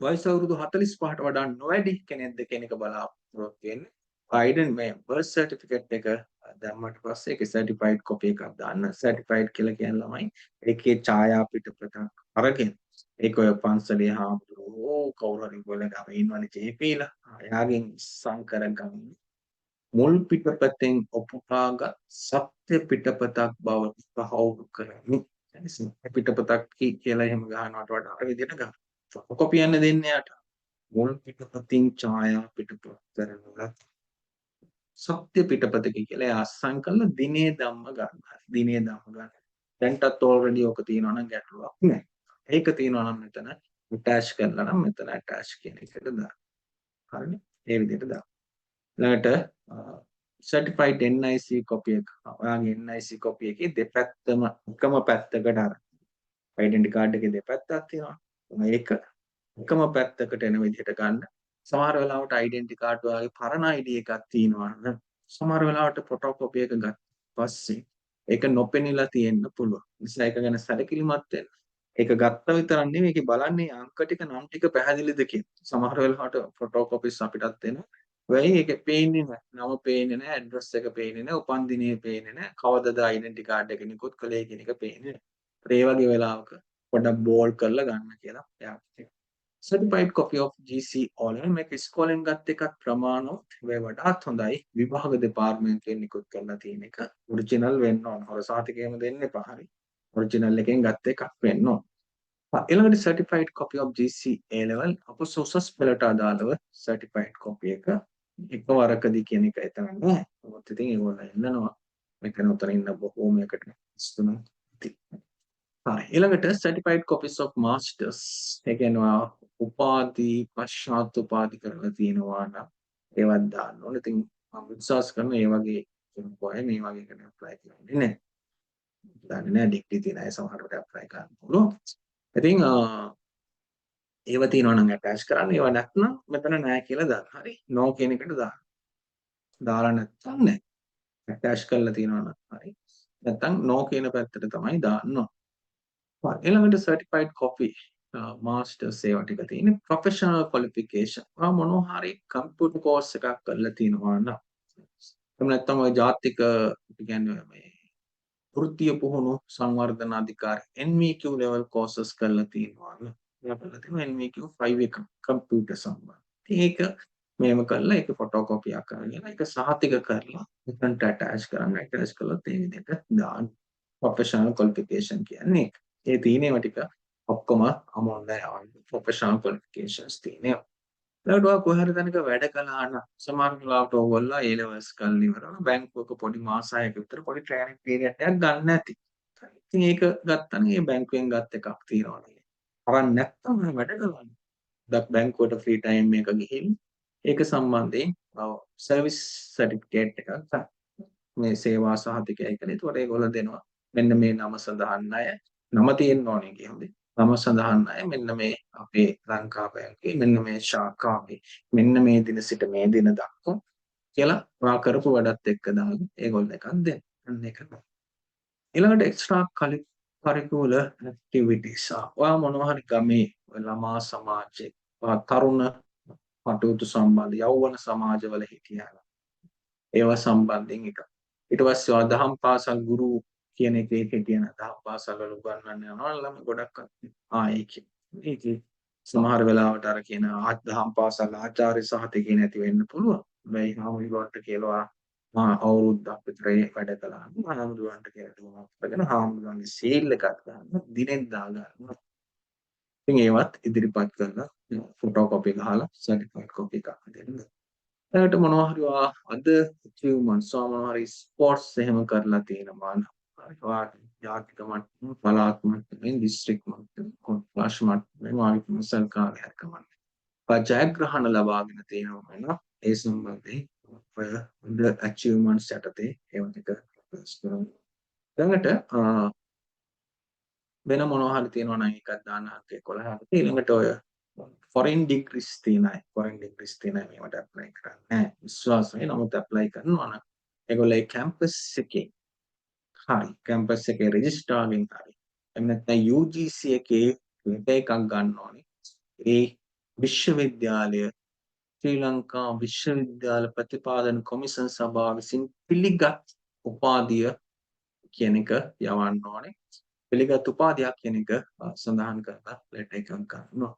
[SPEAKER 1] වයස අවුරුදු 45ට වඩා නොවැඩි කෙනෙක්ද කියන එක බලාපොරොත්තු වෙන්නේ. අයිඩෙන්ට් මේ බර්ත් සර්ටිෆිකේට් එක දැම්මට පස්සේ ඒකේ සර්ටිෆයිඩ් කොපි එකක් දාන්න. සර්ටිෆයිඩ් කියලා කියන ළමයි ඒකේ ඡායා පිටපතක් අරගෙන ඒක ඔය පන්සලේ හාමුදුරුවෝ කවුරු හරි ඔයාලා ගම ඉන්නවනේ ජේපීලා, එයාගෙන් සංකර ගන්න මුල් පිටපතෙන් ඔපුටාගත් සත්‍ය පිටපතක් බව තහවුරු කරමි. පිටපතක් කියලා එහෙම ගහනවට වඩා අර විදිහට ගන්න. ෆොටෝකොපි යන්න දෙන්නේ යාට. මුල් පිටපතින් ඡායා පිටපත් කරන ලද සත්‍ය පිටපතක කියලා එයා අත්සන් කරලා දිනේ ධම්ම ගන්න. දිනේ ධම්ම ගන්න. දැන්ටත් ඔල්රෙඩි ඔක තියෙනවා නම් ගැටලුවක් නෑ. ඒක තියෙනවා නම් මෙතන ඇටච් කරලා නම් මෙතන ඇටච් කියන එකට දාන්න. හරිනේ? ඒ විදිහට දාන්න. ඊළඟට සර්ටිෆයිඩ් NIC copy එක. ඔයාගේ NIC copy එකේ දෙපැත්තම එකම පැත්තකට, අර ඩෙන්ටි කාඩ් එකේ දෙපැත්තක් තියෙනවා. ඒක එකම පැත්තකට එන විදිහට ගන්න. සමහර වෙලාවට ඩෙන්ටි කාඩ් ඔයාගේ පරණ ID එකක් තියෙනවා නම් සමහර වෙලාවට ෆොටෝකොපි එක ගත්ත පස්සේ ඒක නොපෙනිලා තියෙන්න පුළුවන්. නිසා ඒක ගැන සැලකිලිමත් වෙන්න. ඒක ගත්ත විතරක් නෙවෙයි, ඒකේ බලන්නේ අංක ටික නම් ටික පැහැදිලිද කියලා. සමහර වෙලාවට ෆොටෝකොපිස් අපිටත් එනවා. වෙයි ඒක පේන්නේ නැහැ. නම පේන්නේ නැහැ, ඇඩ්‍රස් එක පේන්නේ නැහැ, උපන් දිනය පේන්නේ නැහැ, කවදද ඩෙන්ටි කාඩ් එක නිකුත් කළේ කියන එක පේන්නේ නැහැ. ඒ වගේ වෙලාවක පොඩ්ඩක් බෝල්ඩ් කරලා ගන්න කියලා එයාට කියනවා. Certified copy of GC O level, මේක ඉස්කෝලෙන් ගත්ත එකත් ප්‍රමාණවත්. හැබැයි වඩාත් හොඳයි විභාග දෙපාර්තමේන්තුවෙන් නිකුත් කරලා තියෙන එක. ඔරිජිනල් වෙන්න ඕන. හොර සහතිකේම දෙන්න එපා. හරි. ඔරිජිනල් එකෙන් ගත්ත එකක් වෙන්න ඕන. ඊළඟට certified copy of GC A level, අප උසස් පෙළට අදාළව certified copy එක එකවරකදී කියන එක එතන නෑ. නමුත් ඉතින් ඒගොල්ලෝ ඉන්නනවා. මෙතන උතන ඉන්න බොහෝමයකට තුනක් හරි. ඊළඟට certified copies of masters. ඒ කියන්නේ උපාධි, පශ්චාත් උපාධි කරලා තියෙනවා නම් ඒවත් දාන්න ඕනේ. ඉතින් මම විශ්වාස කරනවා ඒ වගේ කෙනෙකු අය මේ වගේ එකට ඇප්ලයි කරන්නේ නැහැ. දන්නේ නැහැ, ඩිග්‍රී තියෙන අය සමහරවිට ඇප්ලයි කරන්න පුළුවන්. ඉතින් ඒව තියෙනවා නම් ඇටච් කරන්න. ඒව නැත්නම් මෙතන නෑ කියලා දාන්න. හරි. නෝ කියන එකට දාන්න. දාලා නැත්නම් නෑ. ඇටච් කරලා තියෙනවා නම් හරි. නැත්නම් නෝ කියන පැත්තට තමයි දාන්න ඕන. ඊළඟට සර්ටිෆයිඩ් කොපි මාස්ටර්ස් ඒවා ටික තියෙන්නේ. Professional qualification. ඔයා මොනවා හරි කම්පියුටර් කෝස් එකක් කරලා තියෙනවා නම්, එහෙම නැත්නම් ඔය ජාතික, අපි කියන්නේ මේ වෘත්තීය පුහුණු සංවර්ධන අධිකාරි NVQ level courses කරලා තියෙනවා නම්, එයා කරලා තියෙනවා NVQ 5 එක කම්පියුටර් සම්බන්ධ. ඉතින් ඒක මේව කරලා ඒක ෆොටෝකොපියක් අරගෙන ඒක සහතික කරලා එතනට ඇටච් කරන්න. ඇටච් කළොත් ඒ විදිහට දාන්න. ප්‍රොෆෙෂනල් ක්වොලිෆිකේෂන් කියන්නේ ඒක. ඒ තියෙන ඒවා ටික ඔක්කොම අමෝන්න ප්‍රොෆෙෂනල් ක්වොලිෆිකේෂන්ස් තියෙන ඒවා. ඊළඟට ඔයා කොහේ හරි තැනක වැඩ කළා නම්, සමහර වෙලාවට ඕගොල්ලෝ ඒ ලෙවල්ස් කරලා ඉවරව බැංකුවක පොඩි මාස 6ක විතර පොඩි ට්‍රේනින් පීරියඩ් එකක් ගන්න ඇති. ඉතින් ඒක ගත්තා නම් ඒ බැංකුවෙන් ගත් එකක් තියෙනවා නේ. අරන් නැත්තම් වැඩ කළා. ගොඩක් බැංකුවට ෆ්‍රී ටයිම් එක ගිහින් ඒක සම්බන්ධයෙන් සර්විස් සර්ටිෆිකේට් එකක් ගන්න. මේ සේවා සහතිකය කියලා. ඒකට ඒගොල්ලෝ දෙනවා. මෙන්න මේ නම සඳහන් අය, නම තියෙන්න ඕනේ කියන්නේ. නම සඳහන් අය මෙන්න මේ අපේ ලංකා බැංකුවේ මෙන්න මේ ශාඛාවේ මෙන්න මේ දින සිට මේ දින දක්වා කියලා ඔයා කරපු වැඩත් එක්ක දාලා ඒගොල්ලෝ එකක් දෙන්න. අන්න ඒක තමයි. ඊළඟට එක්ස්ට්‍රා කරිකියුලර් ඇක්ටිවිටීස්. ඔයා මොනවා හරි ගමේ ළමා සමාජයේ තරුණ කටයුතු සම්බන්ධ යෞවන සමාජවල හිටියා නම් ඒවා සම්බන්ධයෙන් එකක්. ඊට පස්සේ ඔයා දහම් පාසල් ගුරු කියන එකේ හිටියන දහම් පාසල් වල උගන්වන්න යනවා ළමයි ගොඩක් කට්ටිය. ආ ඒකේ. ඒකේ සමහර වෙලාවට අර කියන දහම් පාසල් ආචාර්ය සහතිකේ නැති වෙන්න පුළුවන්. හැබැයි හාමුදුරුවන්ට කියලා මා අවුරුද්දක් විතර ඒ වැඩ කළා නම් හාමුදුරුවන්ට කියලා දුවමක් අරගෙන හාමුදුරුවන්ගේ සීල් එකක් ගන්න දිනෙත් දාගන්න. ඉතින් ඒවත් ඉදිරිපත් කරලා ෆොටෝකොපි ගහලා සර්ටිෆයිඩ් කොපි එකක් දෙන්න. ඊළඟට මොනවා හරි ඔයා අද ඇචීව්මන්ට්ස්, මොනවා හරි ස්පෝර්ට්ස් එහෙම කරලා තියෙනවා නම්, ඔයා ජාතික මට්ටම, පළාත් මට්ටමින්, දිස්ත්‍රික් මට්ටම, කොට්ඨාශ මට්ටමින්, වාගේ පන්සල් කාර්යයක් කමන්නේ. ඔයා ජයග්‍රහණ ලබාගෙන තියෙනවා නම් ඒ සම්බන්ධයෙන් ඔය හොඳ ඇචීව්මන්ට්ස් යටතේ ඒවා ටික කරන්න. ඊළඟට වෙන මොනවා හරි තියෙනවා නම් ඒකත් දාන්න අංක 11. ඊළඟට ඔය ෆොරින් ඩිග්‍රීස් තියෙන අය, ෆොරින් ඩිග්‍රීස් තියෙන අය මේවට ඇප්ලයි කරන්නේ නැහැ විශ්වාසයි. නමුත් ඇප්ලයි කරනවා නම් ඒගොල්ලෝ ඒ කැම්පස් එකේ හරි කැම්පස් එකේ රෙජිස්ට්‍රාර්ගෙන් හරි එහෙම නැත්නම් UGC එකේ ලෙටර් එකක් ගන්න ඕනේ. ඒ විශ්වවිද්‍යාලය ශ්‍රී ලංකා විශ්වවිද්‍යාල ප්‍රතිපාදන කොමිසන් සභාව විසින් පිළිගත් උපාධිය කියන එක යවන්න ඕනේ. පිළිගත් උපාධියක් කියන එක සඳහන් කරලා ලෙටර් එකක් ගන්නවා.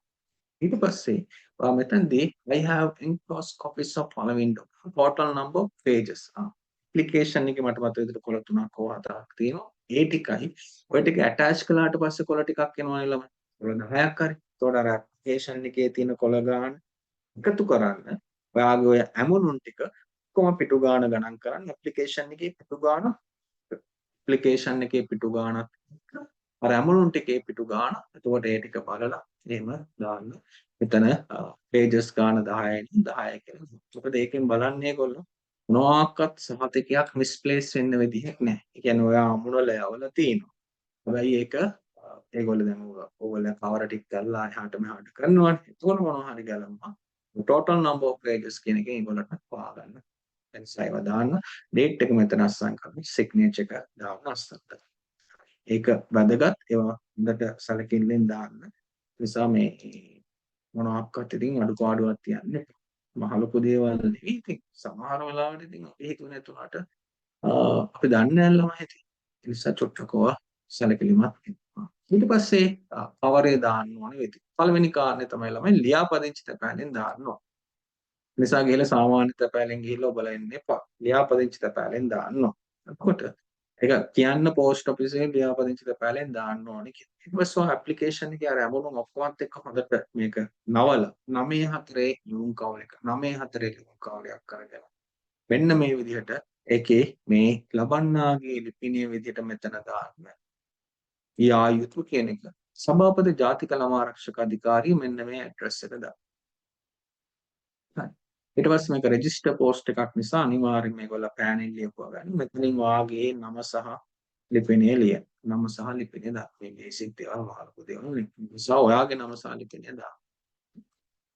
[SPEAKER 1] ඊට පස්සේ ඔයා මෙතනදී "I have enclosed copies of following document, total number of pages". Application එකේ මට මතක විදිහට කොළ තුනක් හෝ හතරක් තියෙනවා. ඒ ටිකයි ඔය ටික ඇටච් කළාට පස්සේ කොළ ටිකක් එනවනේ ළමයි. කොළ 10ක් හරි. එතකොට අර ඇප්ලිකේෂන් එකේ තියෙන කොළ ගාන එකතු කරන්න. ඔයාගේ ඔය ඇමුණුම් ටික ඔක්කොම පිටු ගාන ගණන් කරන්න. ඇප්ලිකේෂන් එකේ පිටු ගාන, ඇප්ලිකේෂන් එකේ පිටු ගානත් අර ඇමුණුම් ටිකේ පිටු ගාන, එතකොට ඒ ටික බලලා එහෙම දාන්න. මෙතන පේජස් ගාන 10 10 කියලා. මොකද ඒකෙන් බලන්නේ ඒගොල්ලෝ මොනවාක්වත් සහතිකයක් මිස්ප්ලේස් වෙන්න විදිහක් නැහැ. ඒ කියන්නේ ඔයා අමුණලා යවලා තියෙනවා. හැබැයි ඒක ඒගොල්ලෝ දැන් ඔයගොල්ලෝ කවර ටික කරලා එහාට මෙහාට කරනවානේ. එතකොට මොනවා හරි ගැලපුණා. Total number of pages කියන එක ඒගොල්ලන්ට හොයාගන්න. ඒ නිසා ඒවා දාන්න. ඩේට් එක මෙතන අත්සන් කරන්න. සිග්නේචර් එක දාන්න අත්සන් කරන්න. ඒක වැදගත්. ඒවා හොඳට සැලකිල්ලෙන් දාන්න. නිසා මේ මොනවාක්වත් ඉතින් අඩුපාඩුවක් තියන්න එපා. මහ ලොකු දේවල් නෙවෙයි ඉතින්. සමහර වෙලාවට ඉතින් අපි හිතුවේ නැතුණාට අපි දන්නේ නැහැ ළමයි ඉතින්. ඒ නිසා චුට්ටක් ඕවා සැලකිලිමත් වෙන්න. ඊට පස්සේ කවරේ දාන්න ඕනේ විදි. පළවෙනි කාරණේ තමයි ළමයි ලියාපදිංචි තැපෑලෙන් දාන්න ඕනේ. නිසා ගිහලා සාමාන්‍ය තැපෑලෙන් ගිහිල්ලා ඔබලා එන්න එපා. ලියාපදිංචි තැපෑලෙන් දාන්න ඕනේ. එතකොට ඒක කියන්න පෝස්ට් ඔෆිස් එකේ ලියාපදිංචි තැපෑලෙන් දාන්න ඕනේ කියලා. ඊට පස්සේ ඔය ඇප්ලිකේෂන් එකේ අර ඇමුණුම් ඔක්කොමත් එක්ක හොඳට මේක නවලා 9 4 ලියුම් කවර එක 9 4 ලියුම් කවරයක් අරගෙන මෙන්න මේ විදිහට ඒකේ මේ ලබන්නාගේ ලිපිනය විදිහට මෙතන දාන්න. යා යුතු කියන එක සභාපති ජාතික ළමා ආරක්ෂක අධිකාරිය මෙන්න මේ ඇඩ්‍රස් එක දාන්න. හරි. ඊට පස්සේ මේක රෙජිස්ටර් පෝස්ට් එකක් නිසා අනිවාර්යයෙන් මේගොල්ලෝ පෑනෙන් ලියපුවා ගන්න. මෙතනින් වාගේ නම සහ ලිපිනය ලියන්න. නම සහ ලිපිනය දාන්න. මේ බේසික් දේවල්, මහ ලොකු දේවල් නෙවෙයි. නිසා ඔයාගේ නම සහ ලිපිනය දාන්න.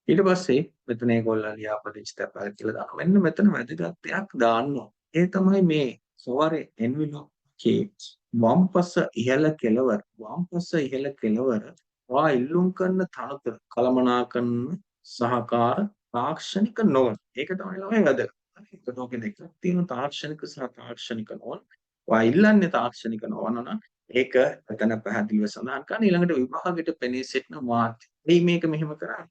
[SPEAKER 1] ඊට පස්සේ මෙතන ඒගොල්ලෝ ලියාපදිංචි තැපැල් කියලා දානවා. මෙන්න මෙතන වැදගත් දෙයක් දාන්න ඕන. ඒ තමයි මේ සෝවාරේ එන්විලොප් එකේ වම්පස ඉහළ කෙළවර, වම්පස ඉහළ කෙළවර ඔයා ඉල්ලුම් කරන තනතුර කළමනාකරන සහකාර තාක්ෂණික නොවන. ඒක තමයි ළමයි වැදගත්. හරි. එතකොට ඔකේ දෙකක් තියෙනවා, තාක්ෂණික සහ තාක්ෂණික නොවන. ඔයා ඉල්ලන්නේ තාක්ෂණික නොවන නම් ඒක එතන පැහැදිලිව සඳහන් කරන්න. ඊළඟට විභාගෙට පෙනී සිටින මාධ්‍ය. එයි මේක මෙහෙම කරන්නේ.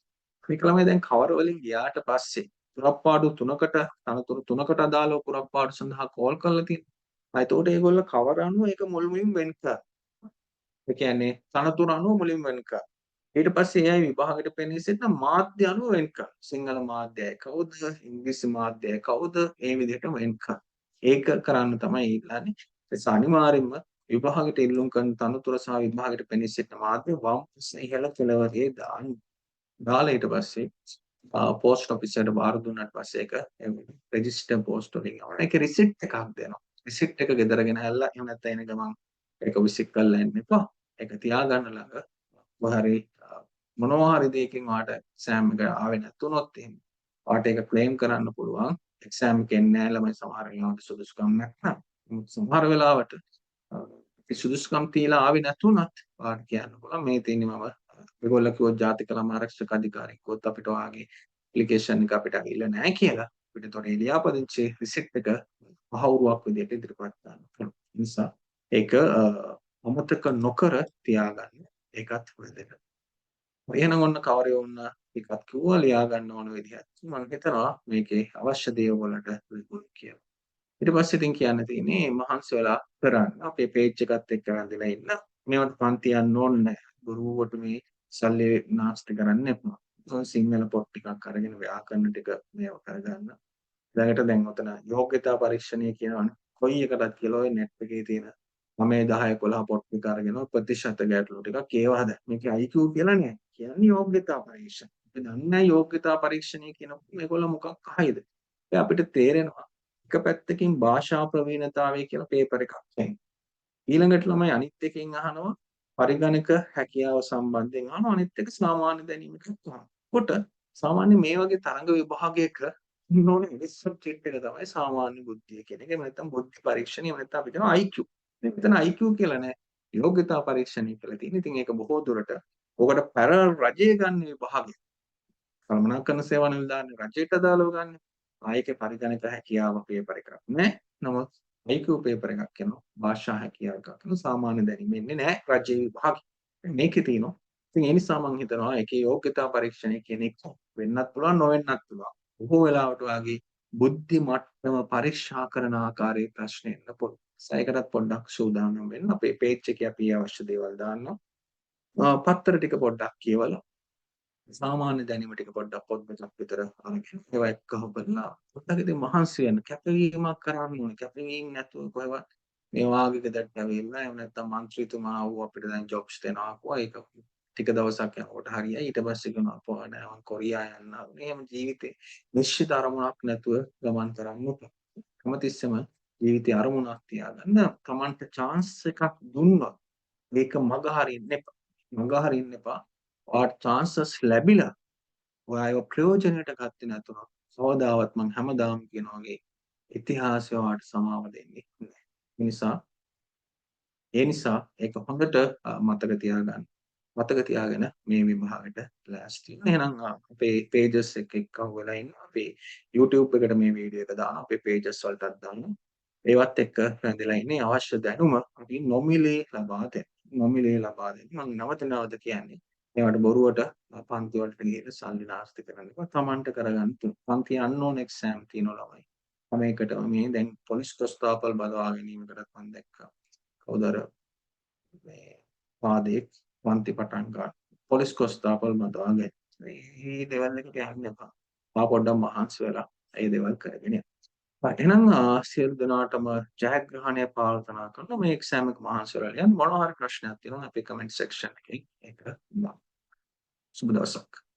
[SPEAKER 1] මේක ළමයි දැන් කවර වලින් ගියාට පස්සේ පුරප්පාඩු තුනකට, තනතුරු තුනකට අදාළව පුරප්පාඩු සඳහා කෝල් කරලා තියෙනවා. එතකොට ඒගොල්ලෝ කවර අනුව ඒක මුලින්ම වෙන් කරනවා. ඒ කියන්නේ තනතුරු අනුව මුලින්ම වෙන් කරනවා. ඊට පස්සේ ඒ අය විභාගෙට පෙනී සිටින මාධ්‍ය අනුව වෙන් කරනවා. සිංහල මාධ්‍යය කවුද? ඉංග්‍රීසි මාධ්‍යය කවුද? ඒ විදිහට වෙන් කරනවා. ඒක කරන්න තමයි ඉල්ලන්නේ. ඒ අනිවාර්යයෙන්ම විභාගෙට ඉල්ලුම් කරන තනතුර සහ විභාගෙට පෙනී සිටින මාධ්‍ය වම් පස ඉහළ කෙළවරේ දාන්න. දාලා ඊට පස්සේ පෝස්ට් ඔෆිස් එකට බාර දුන්නාට පස්සේ ඒක රෙජිස්ටර් පෝස්ට් වලින් යවනවා. ඒක රිසිට් එකක් දෙනවා. රිසිට් එක ගෙදර ගෙනහැල්ලා එහෙම නැත්නම් එන ගමන් ඒක විසික් කරලා එන්න එපා. ඒක තියාගන්න ළඟ. කොහරි මොනවා හරි දෙයකින් ඔයාට එක්සෑම් එක ආවේ නැතුනොත් එහෙම ඔයාට ඒක ක්ලේම් කරන්න පුළුවන්. එක්සෑම් එක එන්නේ නැහැ ළමයි සමහර වෙලාවට සුදුසුකම් නැත්නම්. සමහර වෙලාවට අපි සුදුසුකම් තියලා ආවේ නැතුණත් ඔයාට කියන්න පුළුවන් මේ තියෙන්නේ මම ඒගොල්ලෝ කිව්වොත් ජාතික ළමා ආරක්ෂක අධිකාරිය කිව්වොත් අපිට ඔයාගේ ඇප්ලිකේෂන් එක අපිට ඇවිල්ලා නැහැ කියලා. අපිට ඒතකොට ඒ ලියාපදිංචි රිසිට් එක පහවුරුවක් විදිහට ඉදිරිපත් කරන්න පුළුවන්. නිසා ඒක අමතක නොකර තියාගන්න. ඒකත් වැදගත්. එහෙනම් ඔන්න කවරේ ඔන්න ටිකක් කිව්වා ලියා ගන්න ඕන විදිහත්. මම හිතනවා මේකේ අවශ්‍ය දේ ඔයගොල්ලන්ට ලැබුණා කියලා. ඊට පස්සේ ඉතින් කියන්න තියෙන්නේ මහන්සි වෙලා කරන්න. අපේ පේජ් එකත් එක්ක රැඳිලා ඉන්න. මේවට පන්ති යන්න ඕනේ නැහැ. ගුරුවරට මේ සල්ලි නාස්ති කරන්න එපා. සිංහල පොත් ටිකක් අරගෙන ව්‍යාකරණ ටික මේව කරගන්න. ඊළඟට දැන් ඔතන යෝග්‍යතා පරීක්ෂණය කියනවනේ. කොයි එකටත් කියලා ඔය නෙට් එකේ තියෙන 9 10 11 පොත් ටික අරගෙන ප්‍රතිශත ගැටලු ටිකක් ඒවා හදන්න. මේක IQ කියලා නෑ. කියන්නේ යෝග්‍යතා පරීක්ෂණ. අපි දන්නේ නැහැ යෝග්‍යතා පරීක්ෂණය කියනකොට මේගොල්ලෝ මොකක් අහයිද? ඒ අපිට තේරෙනවා එක පැත්තකින් භාෂා ප්‍රවීණතාවය කියලා පේපර් එකක් එනවා. ඊළඟට ළමයි අනිත් එකෙන් අහනවා පරිගණක හැකියාව සම්බන්ධයෙන් අහනවා, අනිත් එක සාමාන්‍ය දැනීම එකක් අහනවා. කොට සාමාන්‍ය මේ වගේ තරඟ විභාගයක ඉන්න ඕනේ වෙනස් සබ්ජෙක්ට් එක තමයි සාමාන්‍ය බුද්ධිය කියන එක. එහෙම නැත්නම් බුද්ධි පරීක්ෂණය, එහෙම නැත්නම් අපි කියනවා IQ. මේ මෙතන IQ කියලා නෑ. යෝග්‍යතා පරීක්ෂණය කියලා තියෙන. ඉතින් ඒක බොහෝ දුරට ඔකට පැරලල් රජය ගන්න විභාගයක්. කළමනාකරණ සේවා නිලධාරී රජයට අදාළව ගන්න. ආයේකේ පරිගණක හැකියාව පේපර් එකක් නෑ. නමුත් IQ paper එකක් එනවා. භාෂා හැකියාව එකක් එනවා. සාමාන්‍ය දැනීම එන්නේ නෑ රජයේ විභාගෙ. මේකේ තියෙනවා. ඉතින් ඒ නිසා මම හිතනවා ඒකේ යෝග්‍යතා පරීක්ෂණය කියන එක වෙන්නත් පුළුවන්, නොවෙන්නත් පුළුවන්. බොහෝ වෙලාවට ඔයාගේ බුද්ධි මට්ටම පරීක්ෂා කරන ආකාරයේ ප්‍රශ්න එන්න පුළුවන්. ඒකටත් පොඩ්ඩක් සූදානම් වෙන්න. අපේ පේජ් එකේ අපි අවශ්‍ය දේවල් දාන්නවා. පත්තර ටික පොඩ්ඩක් කියවලා, සාමාන්‍ය දැනීම ටික පොඩ්ඩක් පොත් දෙකක් විතර අරගෙන ඒවා එක්ක හොබලා පොඩ්ඩක් ඉතින් මහන්සි වෙන්න, කැපවීමක් කරන්න ඕනේ. කැපවීම නැතුව කොහෙවත් මේ වාගේ ගෙදරට ඇවිල්ලා, එහෙම නැත්නම් මන්ත්‍රීතුමා ආවෝ අපිට දැන් ජොබ්ස් දෙනවා කිව්වා. ඒක ටික දවසක් යනකොට හරියයි. ඊට පස්සේ කියනවා අපෝ නෑ, මං කොරියා යන්න. එහෙම ජීවිතේ නිශ්චිත අරමුණක් නැතුව ගමන් කරන්න එපා. හැමතිස්සෙම ජීවිතේ අරමුණක් තියාගන්න. තමන්ට චාන්ස් එකක් දුන්නොත් ඒක මග හරින්න එපා. මග හරින්න එපා. ඔයාට චාන්සස් ලැබිලා ඔයා ඒව ප්‍රයෝජනයට ගත්තේ නැතුනොත් කවදාවත්, මං හැමදාම කියනවා වගේ, ඉතිහාසය ඔයාට සමාව දෙන්නේ නැහැ. ඒ නිසා ඒක හොඳට මතක තියාගන්න. මතක තියාගෙන මේ විභාගෙට ලෑස්ති වෙන්න. එහෙනම් අපේ පේජස් එක එක්ක වෙලා ඉන්න. අපේ YouTube එකට මේ වීඩියෝ එක දානවා. අපේ පේජස් වලටත් දානවා. ඒවත් එක්ක රැඳිලා ඉන්නේ. අවශ්‍ය දැනුම අපි නොමිලේ ලබා දෙන්න. නොමිලේ ලබා දෙන්න. මම නැවත නැවත කියන්නේ, මේවට බොරුවට පන්ති වලට ගිහිල්ලා සල්ලි නාස්ති කරන්න එපා. තමන්ට කරගන්න. පන්ති යන්න ඕන එක්සෑම් තියෙනවා ළමයි. හැම එකටම මේ දැන් පොලිස් කොස්තාපල් බදවා ගැනීමකටත් මම දැක්කා. කවුද අර මේ පාදෙක් පන්ති පටන් ගන්න. පොලිස් කොස්තාපල් බදවා ගැනීම. මේ දේවල් එකට යන්න එපා. ඔයා පොඩ්ඩක් මහන්සි වෙලා ඒ දේවල් කරගෙන යන්න. හරි, එහෙනම් සියලු දෙනාටම ජයග්‍රහණය ප්‍රාර්ථනා කරනවා. මේ එක්සෑම් එක මහන්සි වෙලා ලියන්න. මොනවා හරි ප්‍රශ්නයක් තියෙනවා නම් අපේ කමෙන්ට් සෙක්ෂන් එකේ ඒක දාන්න. සුබ දවසක්.